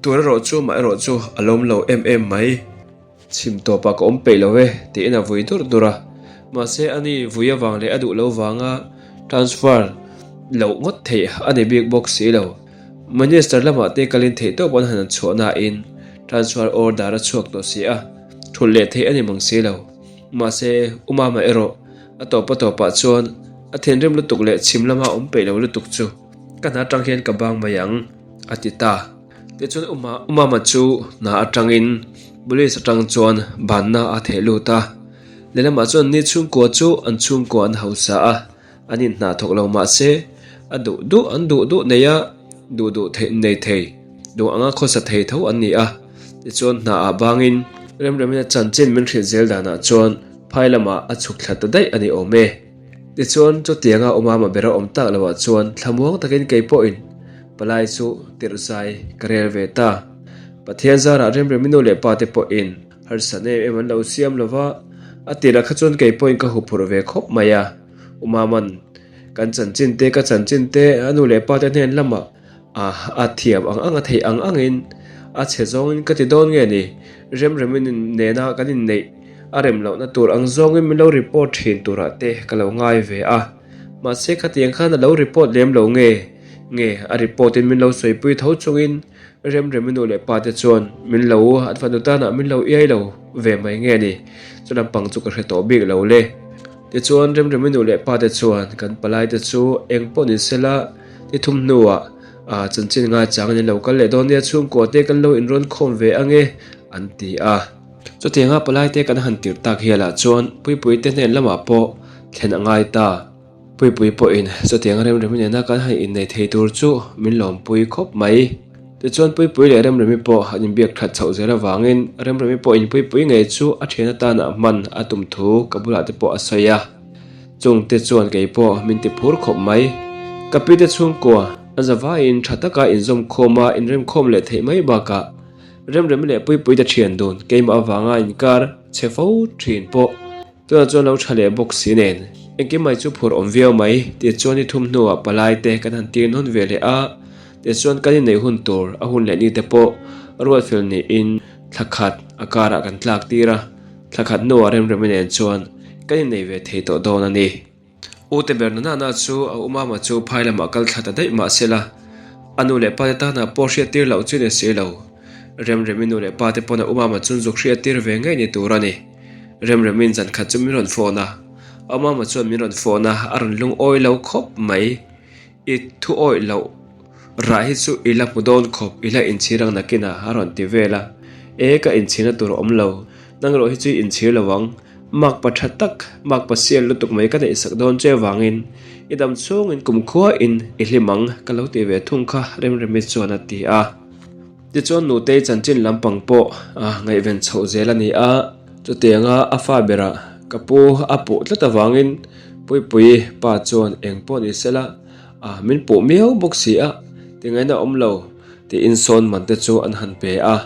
tur erawh chu mah erawh chu a lawm lo em em mai. Chhim tawpah ka awm peih lo e, tiin a vui dur dur a. Mahse, ani vui avang leh a duh lo vanga transfer loh ngawt theih a ni bik bawk si lo. Minister lamah te kalin theihtawp an han chhuah nain transfer order a chhuak tawh si a, thulh leh theih a ni mang si lo. Mahse, U Mama erawh a tawp a tawpah chuan a thinrim lutuk leh chhim lama awm peih lo lutuk chu ka hna atang hian ka bang mai ang, a ti ta. Tichuan U Mama chu hna atangin police atang chuan banna a theh lut a, lehlamah chuan ni chhungkua chu an chhungkua an hausa a, An inhna thawk lo mah se, a duh duh an duh duh nei a, duh duh theih nei thei, duh anga khawsa thei tho an ni a. Tichuan hna ah bangin Remremin a chanchin min hrilh zel danah chuan phai lamah a chhuk thla ta daih a ni awm e. Tichuan chutianga awmama ber a awm tak loh ah chuan thlamuang takin kei pawhin palai chu tirh zai ka rel ve ta. Pathian zarah Remremi nu leh pa te pawhin harsatna em em an lo siam lo va, a tirah kha chuan kei pawhin ka huphurh ve khawp mai a. Umaman, Kan chanchin te, ka chanchin te, a nu leh pa te hnen lamah a a thiam ang ang a theih ang angin a chhe zawngin ka ti dawn nge ni? Remremin nena kan inneih a rem lohna tur ang zawngin min lo report thin turah te ka lo ngai ve a. Mahse khatiang khan a lo report lem lo nge? Nge a report in min lo sawipui tho chungin Remremi nu leh pa te chuan min lo an fanu tanah min lo iai lo ve mai nge ni? Chu lampang chu ka hre tawh bik lo le. Tichuan Remremi nu leh pa te chuan kan palai te chu eng pawh ni sela ni thum hnuah ah chanchin ngai chang in lo kal leh dawn nia chhungkua te kan lo inrawn khawm ve ange an ti a. Chutianga palai te kan han tirh tak hialah chuan Puipui te hnen lamah pawh thlen a ngai ta. Puipui pawhin chutiang Remremi nena kan han innei thei tur chu min lawmpui khawp mai. Tichuan Puipui leh Remremi pawh an inbiak that chhoh zel avangin Remremi pawhin Puipui ngei chu a thian atana hman a tum thu ka bulah te pawh a sawi a. Chungte chuan kei pawh min ti phur khawp mai. Ka pi te chhungkua a zavaiin tha taka inzawmkhawm a inremkhawm leh theih mai bakah Remremi leh Puipui te thian dun keimah avanga inkar chhe fo thin pawh Tunah chuan lo tha leh bawk si nen, engkim mai chu phur awm viau mai, tih chuan ni thum hnuah palai te kan han tir nawn ve leh a, tichuan kan inneih hun tur a hun leh ni te pawh ruatfel niin thla khat a karah kan tlak tir a, thla khat hnuah Remremi nen chuan kan innei ve thei tawh dawn a ni. U te ber Nanana chu a umama chu phai lamah kal thla ta daih mah sela, a nu leh pa te tanah pawh hriattir loh chu ni si lo. Remremi nu leh pa te pawn a umama chu zuk hriattir ve ngei ni tur a ni. Remremin zan khat chu min rawn phone a, a mama chuan min rawn phone a, a rawn lungawi lo khawp mai. I thu awih loh rah hi chu i la hmu dawn khawp, i la inchhir ang nakin a, a rawn ti vel a. E, ka inchhirna tur a awm lo, nang erawh hi chu i inchhir lo ang. Makpa tha tak, makpa sial lutuk mai ka neihsak dawn che vangin i dam chhungin kumkhua in i hlim ang ka lo ti ve thung kha Remremi chuan a ti a. Tichuan Nutei chanchin lampang pawh a ngaihven chhoh zel a ni a, chutianga a fa berah ka pu a puh tlat avangin Puipuii pa chuan eng pawh ni sela a min puh miau bawk si a, tingaina awm lo tiin sawn man te chu an han pe a.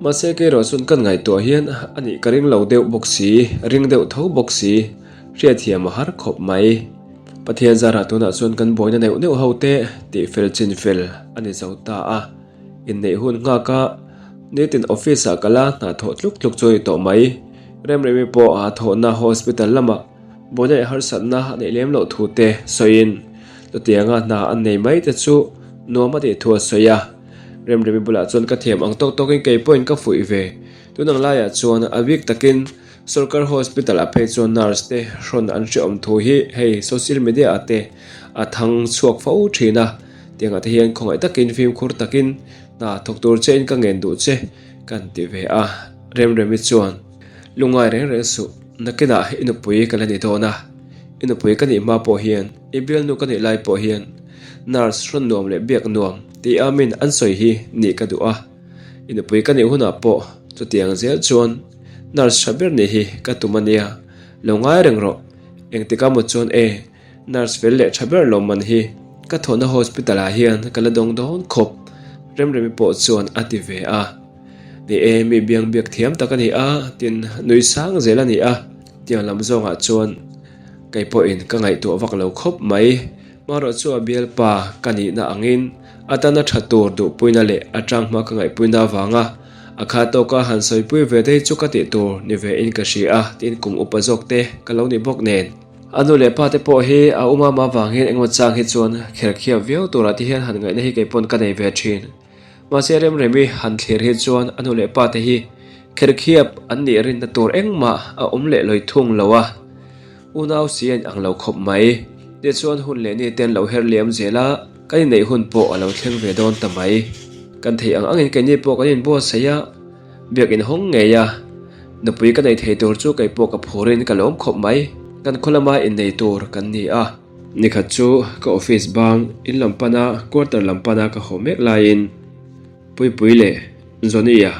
Mahse kei erawh chuan kan ngaihtuah hian a nih ka ring lo deuh bawk si, ring deuh tho bawk si, hriatthiam a har khawp mai. Pathian zarah tunah chuan kan buaina neuh neuh ho te tihfel chinfel a ni zo ta a. Inneih hun nghak a, nitin office ah kal a, hna thawh tluk tluk chu a ni tawh mai. Remremi pawh a thawhna hospital lamah buaina leh harsatna a neih lem loh thu te sawiin chutianga hna an nei mai te chu nuam a tih thu a sawi a. Remremi bulah chuan ka thiam ang tawk tawkin kei pawhin ka fuih ve. Tun ang laiah chuan a bik takin Sorkar hospital ah phei chuan nurse te hrawn an hreawm thu hi hei social media ah te a thang chhuak fo thin a. Tiangah te hian khawngaih takin fimkhur takin hna thawk tur che in ka ngen duh che kan ti ve a, Remremi chuan lungngai reng reng suh, nakinah i nupui ka la ni dawn a, i nupui ka nih hma pawh hian i bialnu ka nih lai pawh hian nurse hrawn nuam leh biak nuam tih a min an sawi hi nih ka duh a, i nupui ka nih hunah pawh chutiang zel chuan nurse tha ber nih hi ka tum a nia, lo ngai reng rawh, engtikah maw chuan e. Nurse fel leh tha ber lawm man hi ka thawhna hospital ah hian ka la dawng dawn khawp, Remremi pawh chuan a ti ve a. Ni e, mi biang biak thiam tak a ni a, tin nui sang zel a ni a, tiang lam zawngah chuan kei pawhin ka ngaihtuah vak lo khawp mai. Marawh chu a bialpa ka nihna angin a tana tha tur duhpuina leh a tanghma ka ngaihpuina avanga a kha tawka han sawipui ve te hi chu ka tih tur ni ve in ka hria a, tin kum upa zawk te ka lo ni bawk nen. A nu leh pa te pawh hi a um ama vangin engemaw chang hi chuan kherkhiap viau turah te hian han ngaihna hi kei pawn ka nei ve thin. Mahse Remremi han thlir hi chuan a nu leh pa te hi kherkhiap an nih rinna tur engmah a awm leh lawi thung lo a, unau si a inang lo khawp mai. Tichuan hun leh ni te an lo her liam zel a, kan inneih hun pawh a lo thleng ve dawn ta mai. Kan theih ang angin keini pawh kan inbuatsaih a. Biak inhawng ngei a, nupui ka nei thei tur chu kei pawh ka phurin ka lawm khawp mai. Kan khaw lama innei tur kan ni a. Nikhat chu ka office bang in lam pana quarter lam pana ka haw mek laiin Puipui leh Johnny-a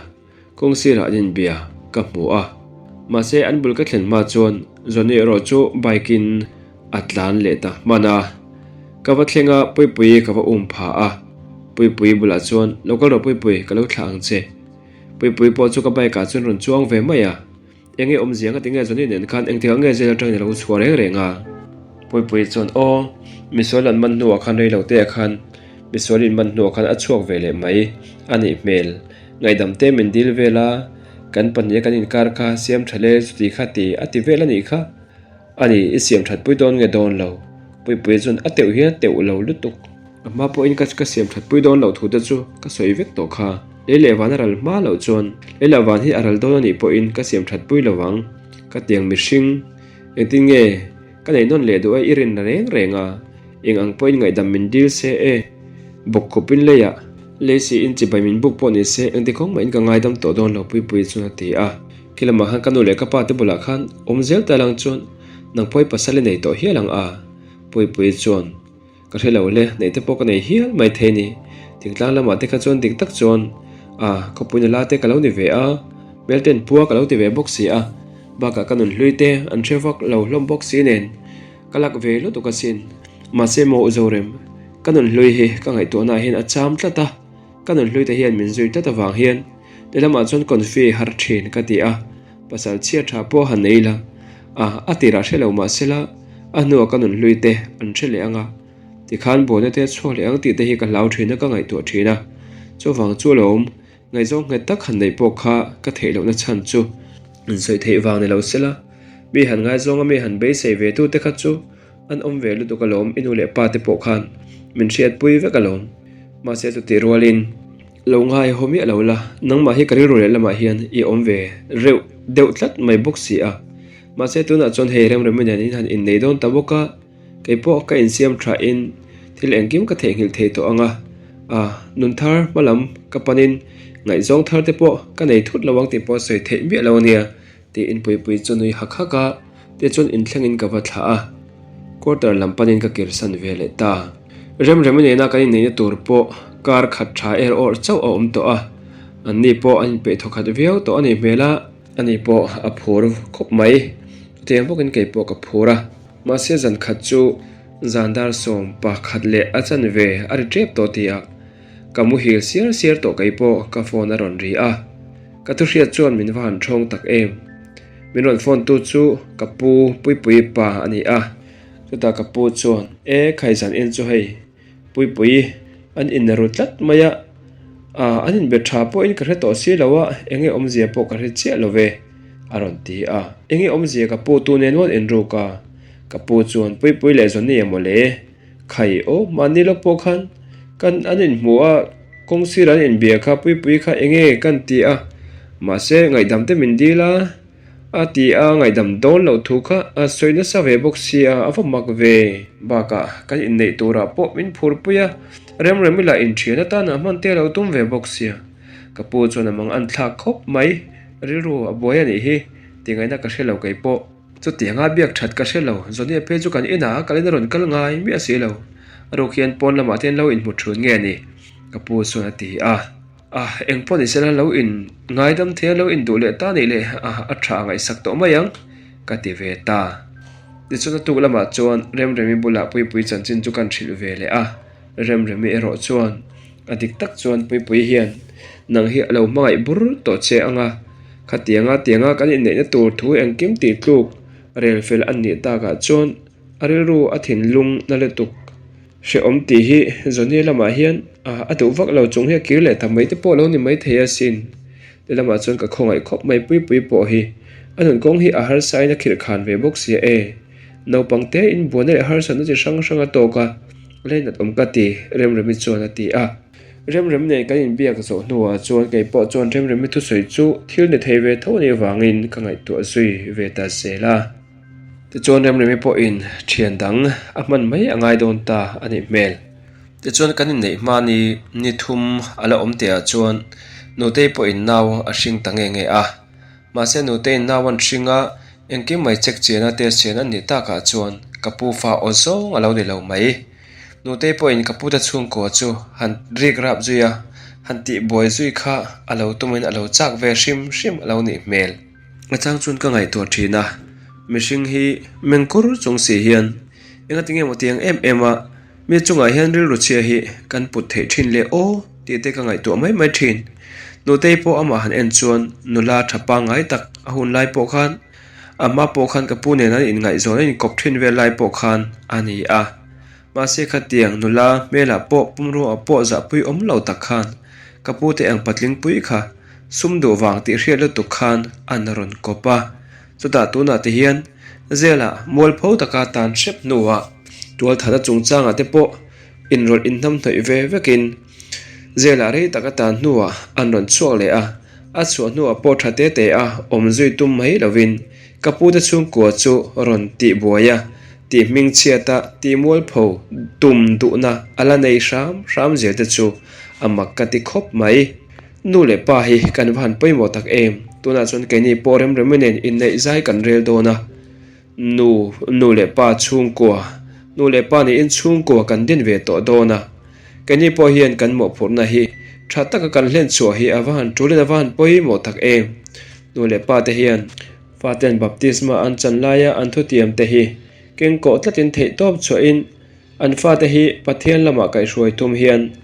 kawng sirah an inbia ka hmu a. Mahse an bul ka thlen hma chuan Johnny erawh chu bike in a tlan leh ta hman a. Ka va thleng a Puipui ka va um pha a. Puipui bulah chuan lo kal rawh Puipui ka lo thlah ang che. Puipui pawh chu ka bike ah chuan rawn chuang ve mai a, enge awmzia nga tinge Johnny nen khan engtikah nge jail atangin a lo chhuah reng reng a? Puipui chuan aw, misual an man hnuah khan reilo te ah khan misual in man hnuah khan a chhuak ve leh mai a nih hmel, ngaihdam te min dil vel a, kan pahniha kan inkar kha siam tha le chuti kha ti a ti vel a nih kha. A ni, i siam that pui dawn nge dawn lo? Puipui chuan a teuh hian a teuh lo lutuk. A hma pawhin ka ka siam that pui dawn loh thu te chu ka sawi vek tawh kha. Lei leh van a ral hma loh chuan lei leh van hi a ral dawn a nih pawhin ka siam that pui lo ang. Ka tiang mihring, engtin nge ka nei nawn leh duh e i rin reng reng a, eng ang pawhin ngaihdam min dil se e. Bawk khawpin leiah lei siin chibai min buk pawh ni se engti kawng mahin ka ngaidam tawh dawn lo Puipui chuan a ti a. Khi lamah khan ka nu leh ka pa te bulah khan awm zel ta lang chuan nang pawh i pasal i nei tawh hial ang a, Puipui chuan ka hre lo le, neih te pawh ka nei hial mai thei a ni. Thingtlang lamah te kha chuan dik tak chuan a khawpui nula te ka lo ni ve a, hmel ten pua ka lo ti ve bawk si a, bakah ka nunhlui te an hre vak lo hlawm bawk si nen ka lak ve lutuk asin. Mahse maw Zorem, ka nunhlui hi ka ngaihtuahnaah hian a cham tlat a. Ka nunhlui te hian min zui tlat avang hian ti lamah chuan confi har thin ka ti a, pasal chhia tha pawh han nei la, a a tirah hre lo mah sela a hnuah ka nunhlui te an hre leh ang a, tikhan buaina te a chhuak leh ang tih te hi ka hlau thin a ka ngaihtuah thin a, chuvang chu alawm ngaihzawng nghet tak han neih pawh kha ka theih lohna chhan chu insawi theih vang ni lo sela mi han ngaizawnga mi han beisei ve tu te kha chu An awm ve lutuk alawm, i nu leh pa te pawh khan min hriatpui vek alawm. Mahse chutih rualin lo ngaihaw miah lo la, nangmah hi ka rilru leh lamah hian i awm ve reuh deuh tlat mai bawk si a. Mahse tunah chuan hei Remremi nen in han innei dawn ta bawk a, kei pawh ka insiam thain thil engkim ka theihnghilh thei tawh ang a, a nun thar hma lam ka panin ngaihzawng thar te pawh ka nei thut lo ang tih pawh sawi theih miah lo a nia. Tiin Puipui chu nui hak hak a, tichuan inthlengin ka va thlah a, quarter lam panin ka kirsan ve leh ta. Remremi nena kan inneihna tur pawh kar khat tha er awrh chauh a awm tawh a, anni pawh an inpeih thaw khat viau tawh a nih hmel a, ani pawh a phur khawp mai, chutiang bawkin kei pawh ka phur a, mahse zan khat chu zan dar 11 leh a chanve a ri tep tawh tih ah ka muhil siar siar tawh kei pawh ka phone a rawn ri a. Ka thuhriat chuan min va han ṭhawng tak em? Min rawn phone tu chu ka pu Puipuii pa a ni a, chutah ka pu chuan, E khaizan en chu hei, Puipuii an inna ru tlat mai a, ah an inbe ṭha pawhin ka hre tawh si lo a, enge awmzia pawh ka hre chiah lo ve, a rawn ti a. Enge awmzia ka pu tu nen uan inruk a? Ka pu chuan, Puipuii leh Johnny a mawle. Khai aw, mahni lawk pawh khan kan an inhmu a, kawng sir an inbia kha Puipui kha enge kan ti a, mahse ngaihdam te min dil a, a ti a, ngaihdam dawn loh thu kha a sawi nasa ve bawk sia, a va mak ve. Bakah kan inneih turah pawh min phurpui a, Remremi lah inthian atan a hman te a lo tum ve bawk sia. Ka pu chuan a mang an thlak khawp mai, rilru a buai a nih hi, tingaihna ka hre lo kei pawh. Chutianga biak that ka hre lo, Johnny-a phei chu kan inah a kalin a rawn kal ngai miah si lo. A ruk hian pawn lamah te an lo inhmu thun nge ni? Ka pu chuan a ti a. A, eng pawh ni sela lo in ngaidam thei a, lo induh leh ta nih leh a, a tha ngaihsak tawh mai ang, ka ti ve ta. Tichuan a tuk lamah chuan Remremi bulah Puipui chanchin chu kan hrilh ve leh a. Remremi erawh chuan a dik tak chuan Puipui hian nang hi a lo hmangaih bur tawh che ang a, khatianga tianga kan inneihna tur thu engkim tih tluk rel fel an nih takah chuan a rilru a thinlung na lutuk hrehawm tih hi Johnny lamah hian a duh vak lo chung hi a kir leh ta mai te pawh lo ni mai thei asin. Ti lamah chuan ka khawngaih khawp mai Puipui pawh hi a nun kawng hi a harsa in a khirh khan ve bawk sia e. Naupang te in buaina leh harsatna chi hrang hrang a tawk a, leinat awm ka ti, Remremi chuan a ti a. Remrem nen kan inbiak zawh hnuah chuan kei pawh chuan Remremi thusawi chu thil ni thei ve tho anih avangin ka ngaihtuah zui ve ta zel a. Tichuan Remremi pawhin thian dang a hman mai a ngai dawn ta a nih hmel. Tichuan kan inneih hma ni ni thum a la awm teh ah chuan Nutei pawhin nau a hring ta nge nge a. Mahse Nuteiin nau an hring a, engkim mai check chian a test chian an nih takah chuan ka pu fa aw zawng a lo ni lo mai. Nutei pawhin ka pute chhungkua chu han rik rap zui a, han tih buai zui kha a lo tumin a lo chak ve hrim hrim a lo nih hmel. A chang chuan ka ngaihtuah thin a, mihring hi mengkur chung si hian enga tinge maw tiang em em a, mi chungah hian rilru chhia hi kan put theih thin le aw tih te ka ngaihtuah mai mai thin. Nutei pawh amah han en chuan nula tha pangngai tak a hun lai pawh khan A hma pawh khan ka pu nen an inngaihzawn a inkawp thin vel lai pawh khan a ni a. Mahse khatiang nula hmelah pawh pumruaah pawh zahpui awm lo tak khan ka pu te ang patling pui kha sum duh vang tih hriat lutuk khan an rawn kawp a. Chutah tunah te hian Zela mualpho taka tan hrep hnuah tualthana chungchangah te pawh inrawlh inhnamhnawih ve vekin Zela rei tak a tan hnuah an rawn chhuak leh a. A chhuah hnuah pawh tha te te a awm zui tum mai lovin ka pute chhungkua chu rawn tih buai a, tih hming chhiat a, tih mualpho tum duhna a la nei hram hram zel te chu a mak ka ti khawp mai. Nu leh pa hi kan va han pawimawh tak em, tunah chuan keini pawh remremi nen inneih zai kan rel dawn a. Nu, nu leh pa chhungkua, nu leh pa niin chhungkua kan din ve tawh dawn a. Keini pawh hian kan mawhphurhna hi tha taka kan hlen chhuah hi a va han tulin a va han pawimawh tak em. Nu leh pa te hian faten baptisma an chan laia an thutiam te hi kengkawh tlatin theihtawp chhuahin an fate hi Pathian lamah kaihhruai tum hian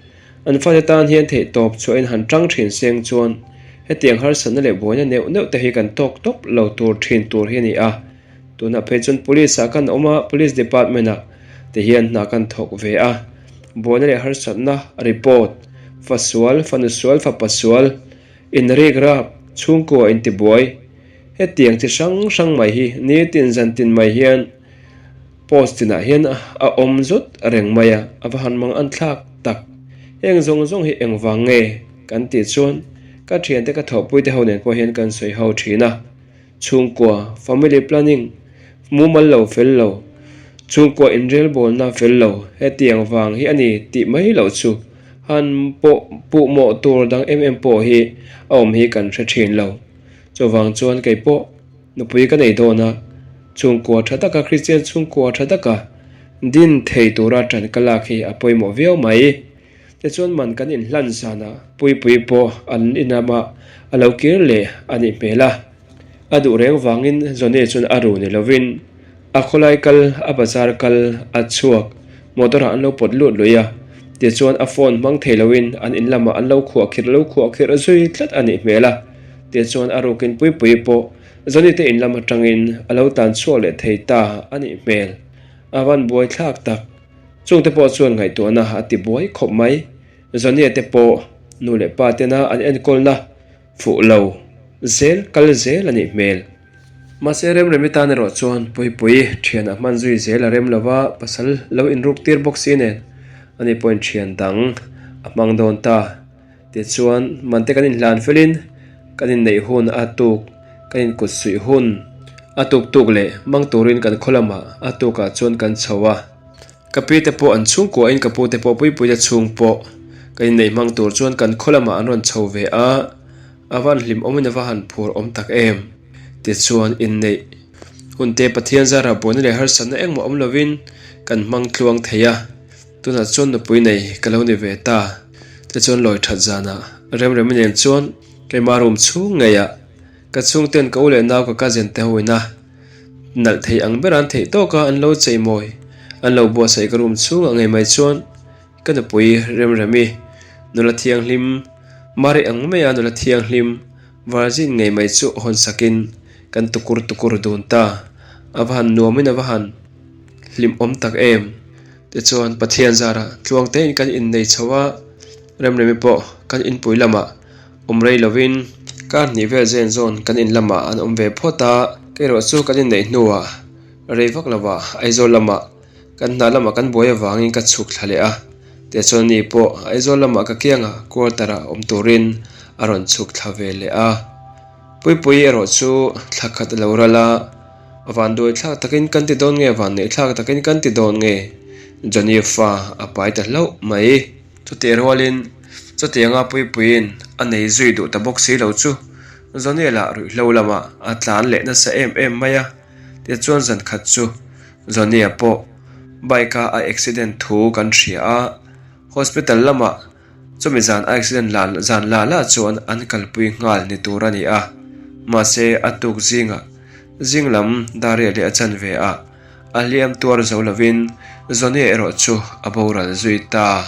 an fate tan hian theihtawp chhuahin han tang thin seng chuan hetiang harsatna leh buaina neuh neuh te hi kan tawk tawp lo tur thin tur hi a ni a. Tunah phei chuan Police ah kan awm a, Police Department ah te hian hna kan thawk ve a. Buaina leh harsatna report, fa sual, fanu sual, fapa sual, inrik rap, chhungkua intibuai, hetiang chi hrang hrang mai hi nitin zantin mai hian Post tinah hian a awm zut reng mai a, a va han mang an thlak tak. Heng zawng zawng hi engvang nge kan tih chuan ka thiante ka thawhpuite ho nen pawh hian kan sawi ho thin a. Chhungkua, family planning, mumal lo fel lo, chhungkua inrelbawlna fel lo hetiang vang hi a ni tih mai loh chu han pawh puhmawh tur dang em em pawh hi a awm hi kan hre thin lo. Chuvang chuan kei pawh. Nupui ka nei dawn a, chhungkua tha taka Kristian chhungkua tha taka din thei tura ṭan ka lak hi a pawimawh viau mai. Tichuan man kan inhlan zanah Puipui pawh an inamah a lo kir leh a nih hmel a. A duh reng vangin Johnny chuan a ru ni lovin a khawlai kal, a bazar kal a chhuak motor ah an lo pawt lut lui a. Tichuan a phone hmang thei loin an in lamah an lo khuahkhirh lo khuahkhirh zui tlat a nih hmel a. Tichuan a rukin Puipuii pawh Johnny te in lam atangin a lo tan chhuak leh thei ta a nih hmel. A van buai thlak tak. Chungte pawh chuan ngaihtuahna a ti buai khawp mai. Johnny te pawh nu leh pa tena an enkawlna fuh lo zel kal zel a nih hmel. Mahse Remremi tan erawh chuan Puipuii thian a hman zui zel a rem lova pasal lo inruk tir bawk si nen ani pawhin thian dang a hmang dawn ta. Tichuan, mante kan inhlan felin kan inneih hun a tuk, kan inkut suih hun a tuk tuk leh mang turin kan khaw lamah a tukah chuan kan chho a. Ka pi te pawh an chhungkuahin ka pu te pawh Puipuite chhung pawh kan inneih hmang tur chuan kan khaw lamah an rawn chho ve a, a van hlim awmin a va han phur awm tak em. Tichuan, inneih hun te Pathian zara buaina leh harsatna engmah awm lovin kan hmang tluang thei a. Tunah chuan nupui nei ka lo ni ve ta. Tichuan lawi that zanah Remremi nen chuan keimah room chhung ngeiah ka chhungten ka u leh nau ka cousin te ho ina nalh thei ang ber an theih tawk a an lo chei mawi an lo buatsaih ka room chhungah ngei mai chuan ka nupui Remremi nula thianghlim Mari ang maia nula thianghlim virgin ngei mai chu hawn sakin kan tukur tukur dun ta. A va han nuamin a va han hlimawm tak em. Tichuan Pathian zarah tluang tein kan innei chho a, Remremi pawh kan inpui lamah awm rei lovin kar hnih vel zen zawn kan in lamah an awm ve phawt a, kei erawh chu kan inneih hnuah. Rei vak lovah Aizawl lamah kan hna lamah kan buai avangin ka chhuk thla leh a, tichuan ni pawh Aizawl lamah ka kiangah quarter ah awm turin a rawn chhuk thla ve leh a. Puipui erawh chu thla khat a lo ral a, a vanduai thlak takin kan ti dawn nge vanneih thlak takin kan ti dawn nge Johnny fa a pai ta hlauh mai. Chutih rualin chutianga Puipuiin a nei zui duh ta bawk si lo chu Johnny lah ruihhlo lamah a tlan leh nasa em em mai a. Tichuan zan khat chu Johnny-a pawh bike-a a accident thu kan hria a, hospital lamah chumi zan a accident la zan la la chuan an kalpui nghal ni tur a ni a, mahse a tuk zingah zing lam Daria leh a chanve ah a hliam tuar zo lovin Johnny-a erawh chu a boral zui ta.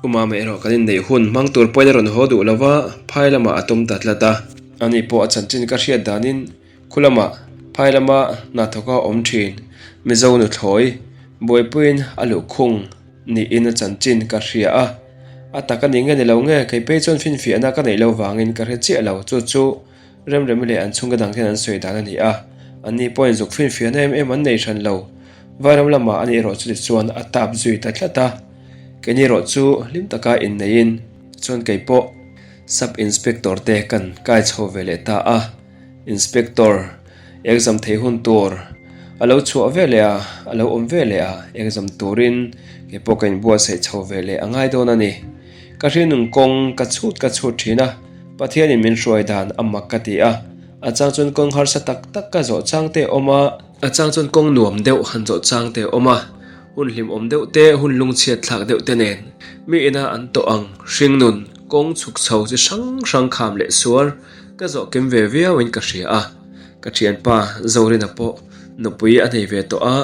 U Mama erawh kan inneih hun hmang tur pawhin a rawn haw duh lova, phai lamah a tum ta tlat a. Ani pawh a chanchin ka hriat danin Khu lamah phai lama hnathawka awm thin Mizo nuthlawi buaipuiin a luhkhung niin a chanchin ka hria a, a tak a ni nge ni lo nge kei phei chuan finfiahna ka neih lo vangin ka hre chiah lo, chu chu Remremi leh an chhungte dang hian an sawi dan a ni a, anni pawhin zuk finfiahna em em an nei hran lo. Vairam lamah ani erawh chuti chuan a tap zui ta tlat a, keini erawh chu hlim taka inneiin chuan kei pawh Sub Inspector te kan kai chho ve leh ta a. Inspector, exam thei hun tur a lo chhuah ve leh a, a lo awm ve leh a, exam turin kei pawh ka inbuatsaih chho ve leh a ngai dawn a ni. Ka hrinung kawng ka chhut ka chhut thin a, Pathianin min hruai dan a mak ka ti a, a chang chuan kawng harsa tak tak ka zawh chang te a awm a, a chang chuan kawng nuam deuh han zawh chang te a awm a, hun hlimawm deuh te, hun lungchhiat thlak deuh te nen mi ina an tawh ang hringnun kawng chhuk chho chi hrang hrang kham leh suar Ka zawh kim ve viau in ka hria a, ka thianpa Zorina pawh nupui a nei ve tawh a,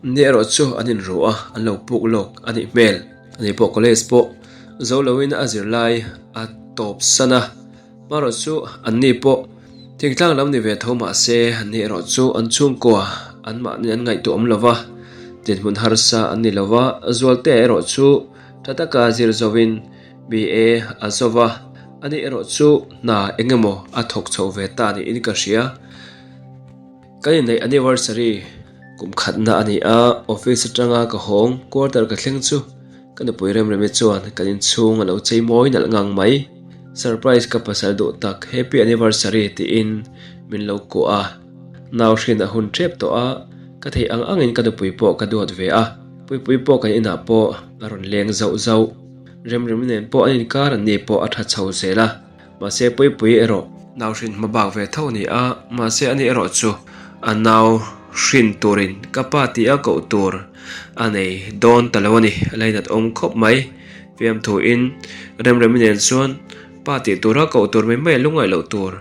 ni erawh chu an inru a, an lo puk lawk a nih hmel. Ani pawh college pawh zo loin a zirlai a tawp san a, hmarawh chu an ni pawh thingtlang lam ni ve tho mah se an ni erawh chu an chhungkua an mahni an ngaihtuah awm lo va, dinhmun harsa an ni lo va, Zualtea erawh chu tha taka zir zoin BA a zo va, ani erawh chu hna eng emaw a thawk chho ve ta niin ka hria. Kan inneih anniversary kum khatna a ni a, office atanga ka hawng quarter ka thleng chu ka nupui Remremi chuan kan inchhung a lo chei mawi nalh ngang mai. Surprise ka pasal duh tak happy anniversary tiin min lo kuah a, nau hrin a hun tep tawh a, ka theih ang angin ka nupui pawh ka duat ve a, Puipui pawh kan inah pawh a rawn leng zauh zauh. Remremi nen pawh an inkar an ni pawh a tha chho zel a, mahse Puipui erawh nau hrin hma bak ve tho a ni a, mahse ani erawh chu a nau hrin turin ka pa tih a koh tur a nei dawn ta lo a ni, a lainat awm khawp mai. Fiamthuin Remremi nen chuan pa tih tura koh tur mai mai a lungaih loh tur.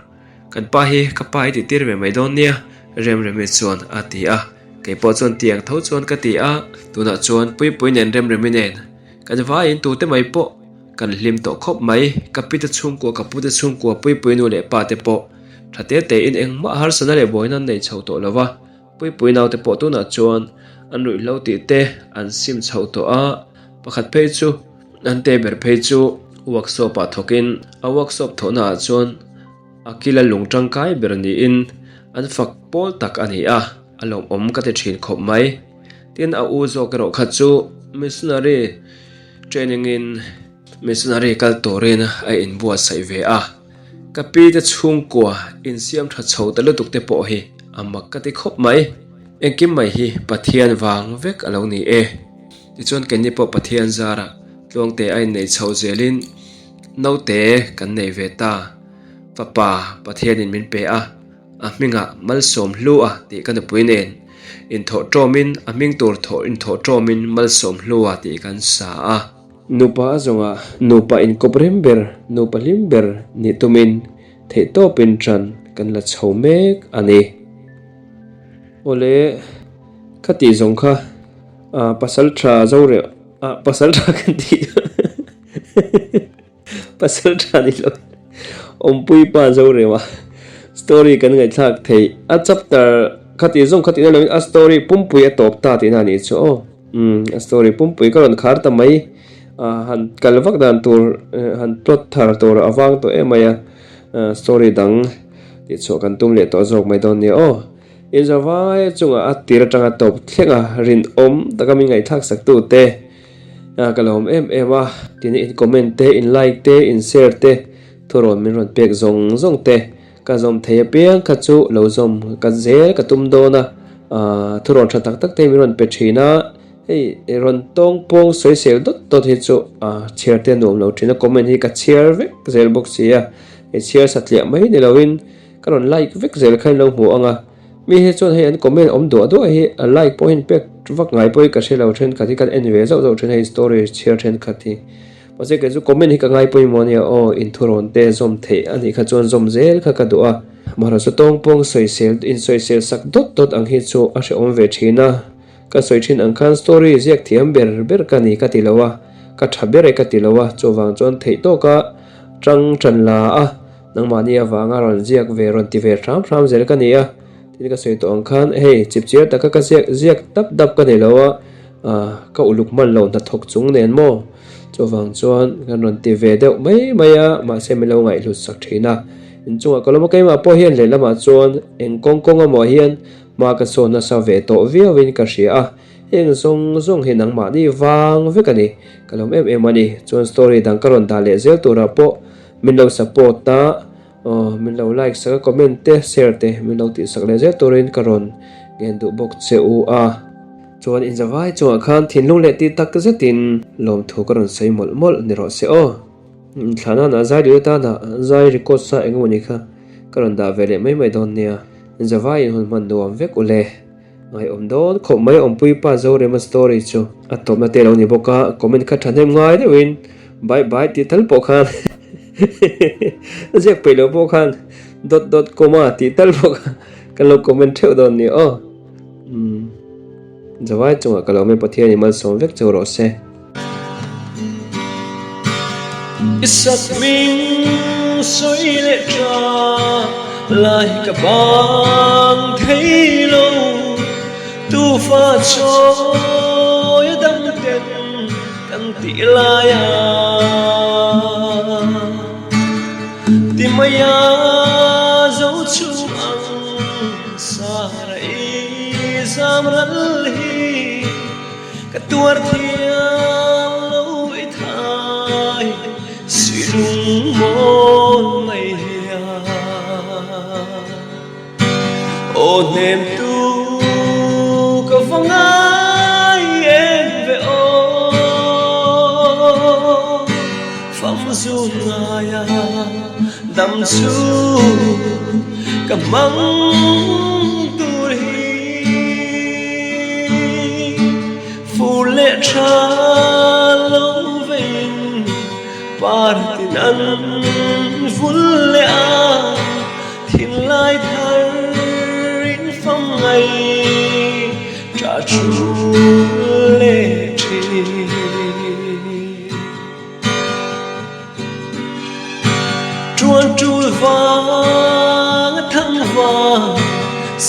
Kan pa hi ka pa i tih tir ve mai dawn nia, Remremi chuan a ti a, kei pawh chuan tiang tho chuan ka ti a, tunah chuan Puipui nen Remremi nen Kan vaiin tute mai pawh kan hlim tawh khawp mai, ka pite chhungkua, ka pute chhungkua, Puipui nu leh pa te pawh tha te tein engmah harsana leh buaina an nei chho tawh lo va, Puipui naute pawh tunah chuan an ruihhlo tih te an sim chho tawh a, pakhat phei chu an te ber phei chu workshop ah thawkin a workshop thawhna ah chuan a kila lung tangkai ber niin an fak pawl tak a ni a, a lawmawm ka ti thin khawp mai. Tin, a u zawk erawh kha chu missionary training in missionary kal turin a inbuatsaih ve a. Ka pi te chhungkua insiam tha chho ta lutuk te pawh hi a mak ka ti khawp mai. Engkim mai hi Pathian vang vek a lo ni e. Tichuan keini pawh Pathian zarah tluangte a innei chho zelin naute kan nei ve ta. Fapa Pathianin min pe a. A hmingah Malsawm Hlua tih ka nupui nen inthawh tawmin a hming tur thawh inthawh tawmin Malsawm Hlua tih kan sa a. Nupa a zawngah nupa inkawp rem ber, nupa hlim ber nih tumin theihtawpin ṭan kan la chho mek a ni. Awle, kha tih zawng kha pasal ṭha zo reuh, pasal ṭha kan tih Pasal tha ni lo awmpui pa zo reuh a story kan ngaihthlak theih a chapter khati zawng khati na lo in a story pumpui a tawp ta tihna a nih chu aw umm a story pumpui ka rawn khar ta mai a han kal vak dan tur han plot thar tur a vang tawh em mai a story dang tihchhuah kan tum leh tawh zawk mai dawn nia aw. Inzavai chungah a tir atanga tawp thleng a, rinawm taka min ngaihthlak sak tu te ka lawm em em a. Tin, in comment te, in like te, in share te, thurawn min rawn pek zawng zawng te ka zawm thei apiang kha chu lo zawm ka zel ka tum dawn a, thurawn tha tak tak te min rawn pe thin a. Hei rawn tawng pawng sawisel dawt dawt hi chu chhiar te a nuam lo thin a, comment hi ka chhiar vek zel bawk si a, hei chhiar satliah mai ni loin ka rawn like vek zel kha in lo hmu ang a, mi hi chuan hei an comment awm duah duah hi a like pawh hian pek vak ngai pawh hi ka hre lo thenkhat hi kan en ve zauh zauh thin hei story chhiar thenkhat hi mahse kei chu comment hi ka ngai pawimawh ania aw inthurawn te zawm theih a nih kha chuan zawm zel kha ka duh a amaherawhchu tawng pawng sawisel insawisel sak dawt dawt ang hi chu a hrehawm ve thin a. Ka sawi thin ang khan story ziak thiam ber ber ka ni ka ti lo a, ka tha ber e ka ti lo a, chuvang chuan theih tawka tang tan la a, nangmahni avanga rawn ziak ve rawn ti ve hram hram zel ka ni a, tin ka sawi tawh ang khan hei chipchiar taka ka ziak ziak dap dap ka ni lo a, ka uluk hman lo hnathawk chung nen maw, chuvang chuan kan rawn ti ve deuh mai mai a, mahse min lo ngaihhlut sak thin a, inchungah ka lawm a keimah pawh hian lehlamah chuan eng kawng kawng amaw hian Hma ka sawn nasa ve tawh viauin ka hria a, heng zawng zawng hi nangmahni vang vek a ni, ka lawm em em a ni. Chuan story dang ka rawn dah leh zel turah pawh min lo support a, aw min lo like sak a, comment te share te min lo tih sak leh zel turin ka rawn ngen duh bawk che u a. Chuan inzavai chungah khan thinlung leh tih tak zetin lawmthu ka rawn sawi mawlh mawlh ni rawh se aw. Thlanana zai duh atana zai record sa engemaw ni kha ka rawn dah ve leh mai mai dawn nia. Zavaiin hun hman nuam vek u le. Ngaihawm dawn khawp mai awmpui pa Zorema story chu a tawpna te lo ni bawk a, comment kha thahnem ngai deuhin bye bye tih tal pawh khan ziak peih lo pawh khan dot dot comma tih tal pawh kha kan lo comment theuh dawn ni aw. Umm Zavai chungah ka lo mai Pathian i malsawm vek cheu rawh se. I sakhming sawi leh tha lai ka bang thei lo, tufa chawi a dam ten kan tih lai a ti mai a zo chhung ang sara i zam ral hi. Ka tuar thiam lo i thai suih lung mawn mai hian Aw hnem tu ka va ngai em ve aw Fam zun ngaia dam chu ka hmang tur hi. Fur leh tha lo veiin par tin an vul leh a, thinlai thar in fam ngai tah thu leh thin. Tuan tul vang a thang vang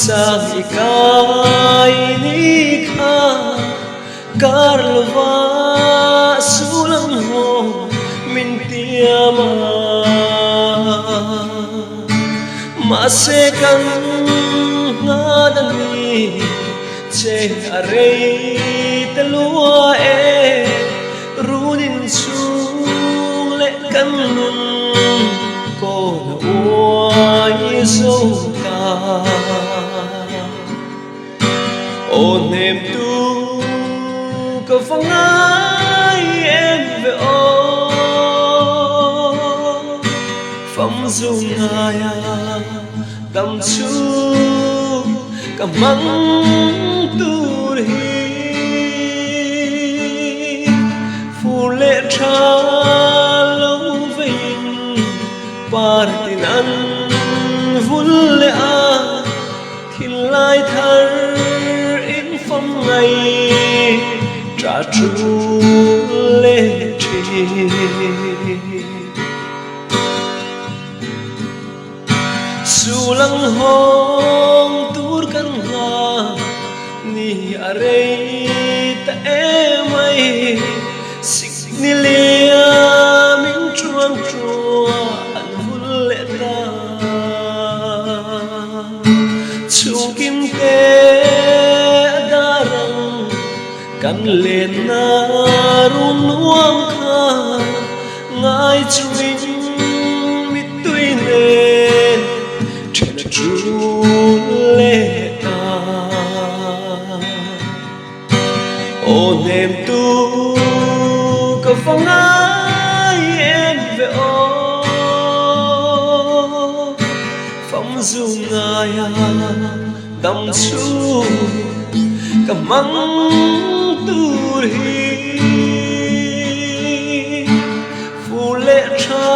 sang i kai ni kha kar lova sul ang haw min tiam a mahse kan nghah a ni che a rei ta lua e. Runin chhung leh kan nun kawn a uai zo ta. Aw hnem tu ka va ngai em ve aw, fam zu ngaia dam chhung ka hmang tur hi. Fur leh tha lo veiin par tin an vul leh a, thinlai thar in fam ngai tah thu leh thin. Sul ang hawng tur kan nghah ni a rei ta em mai, sikni liam. Chhungkim te a dar ang kan lenna run nuam kha ngai chungin mittui nen then a tul leh ta. Aw hnem tu ka va ngai em ve aw, fam zu ngaia dam chhung ka hmang tur hi fu leh tha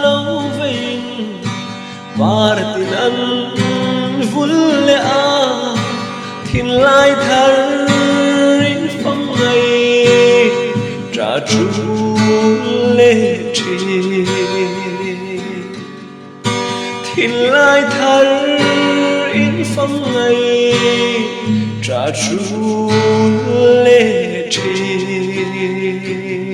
lo veiin Par tin an vul leh a, thinlai thar in fam mai ta tul leh thin. Thinlai thar in fam mai ta tul leh thin.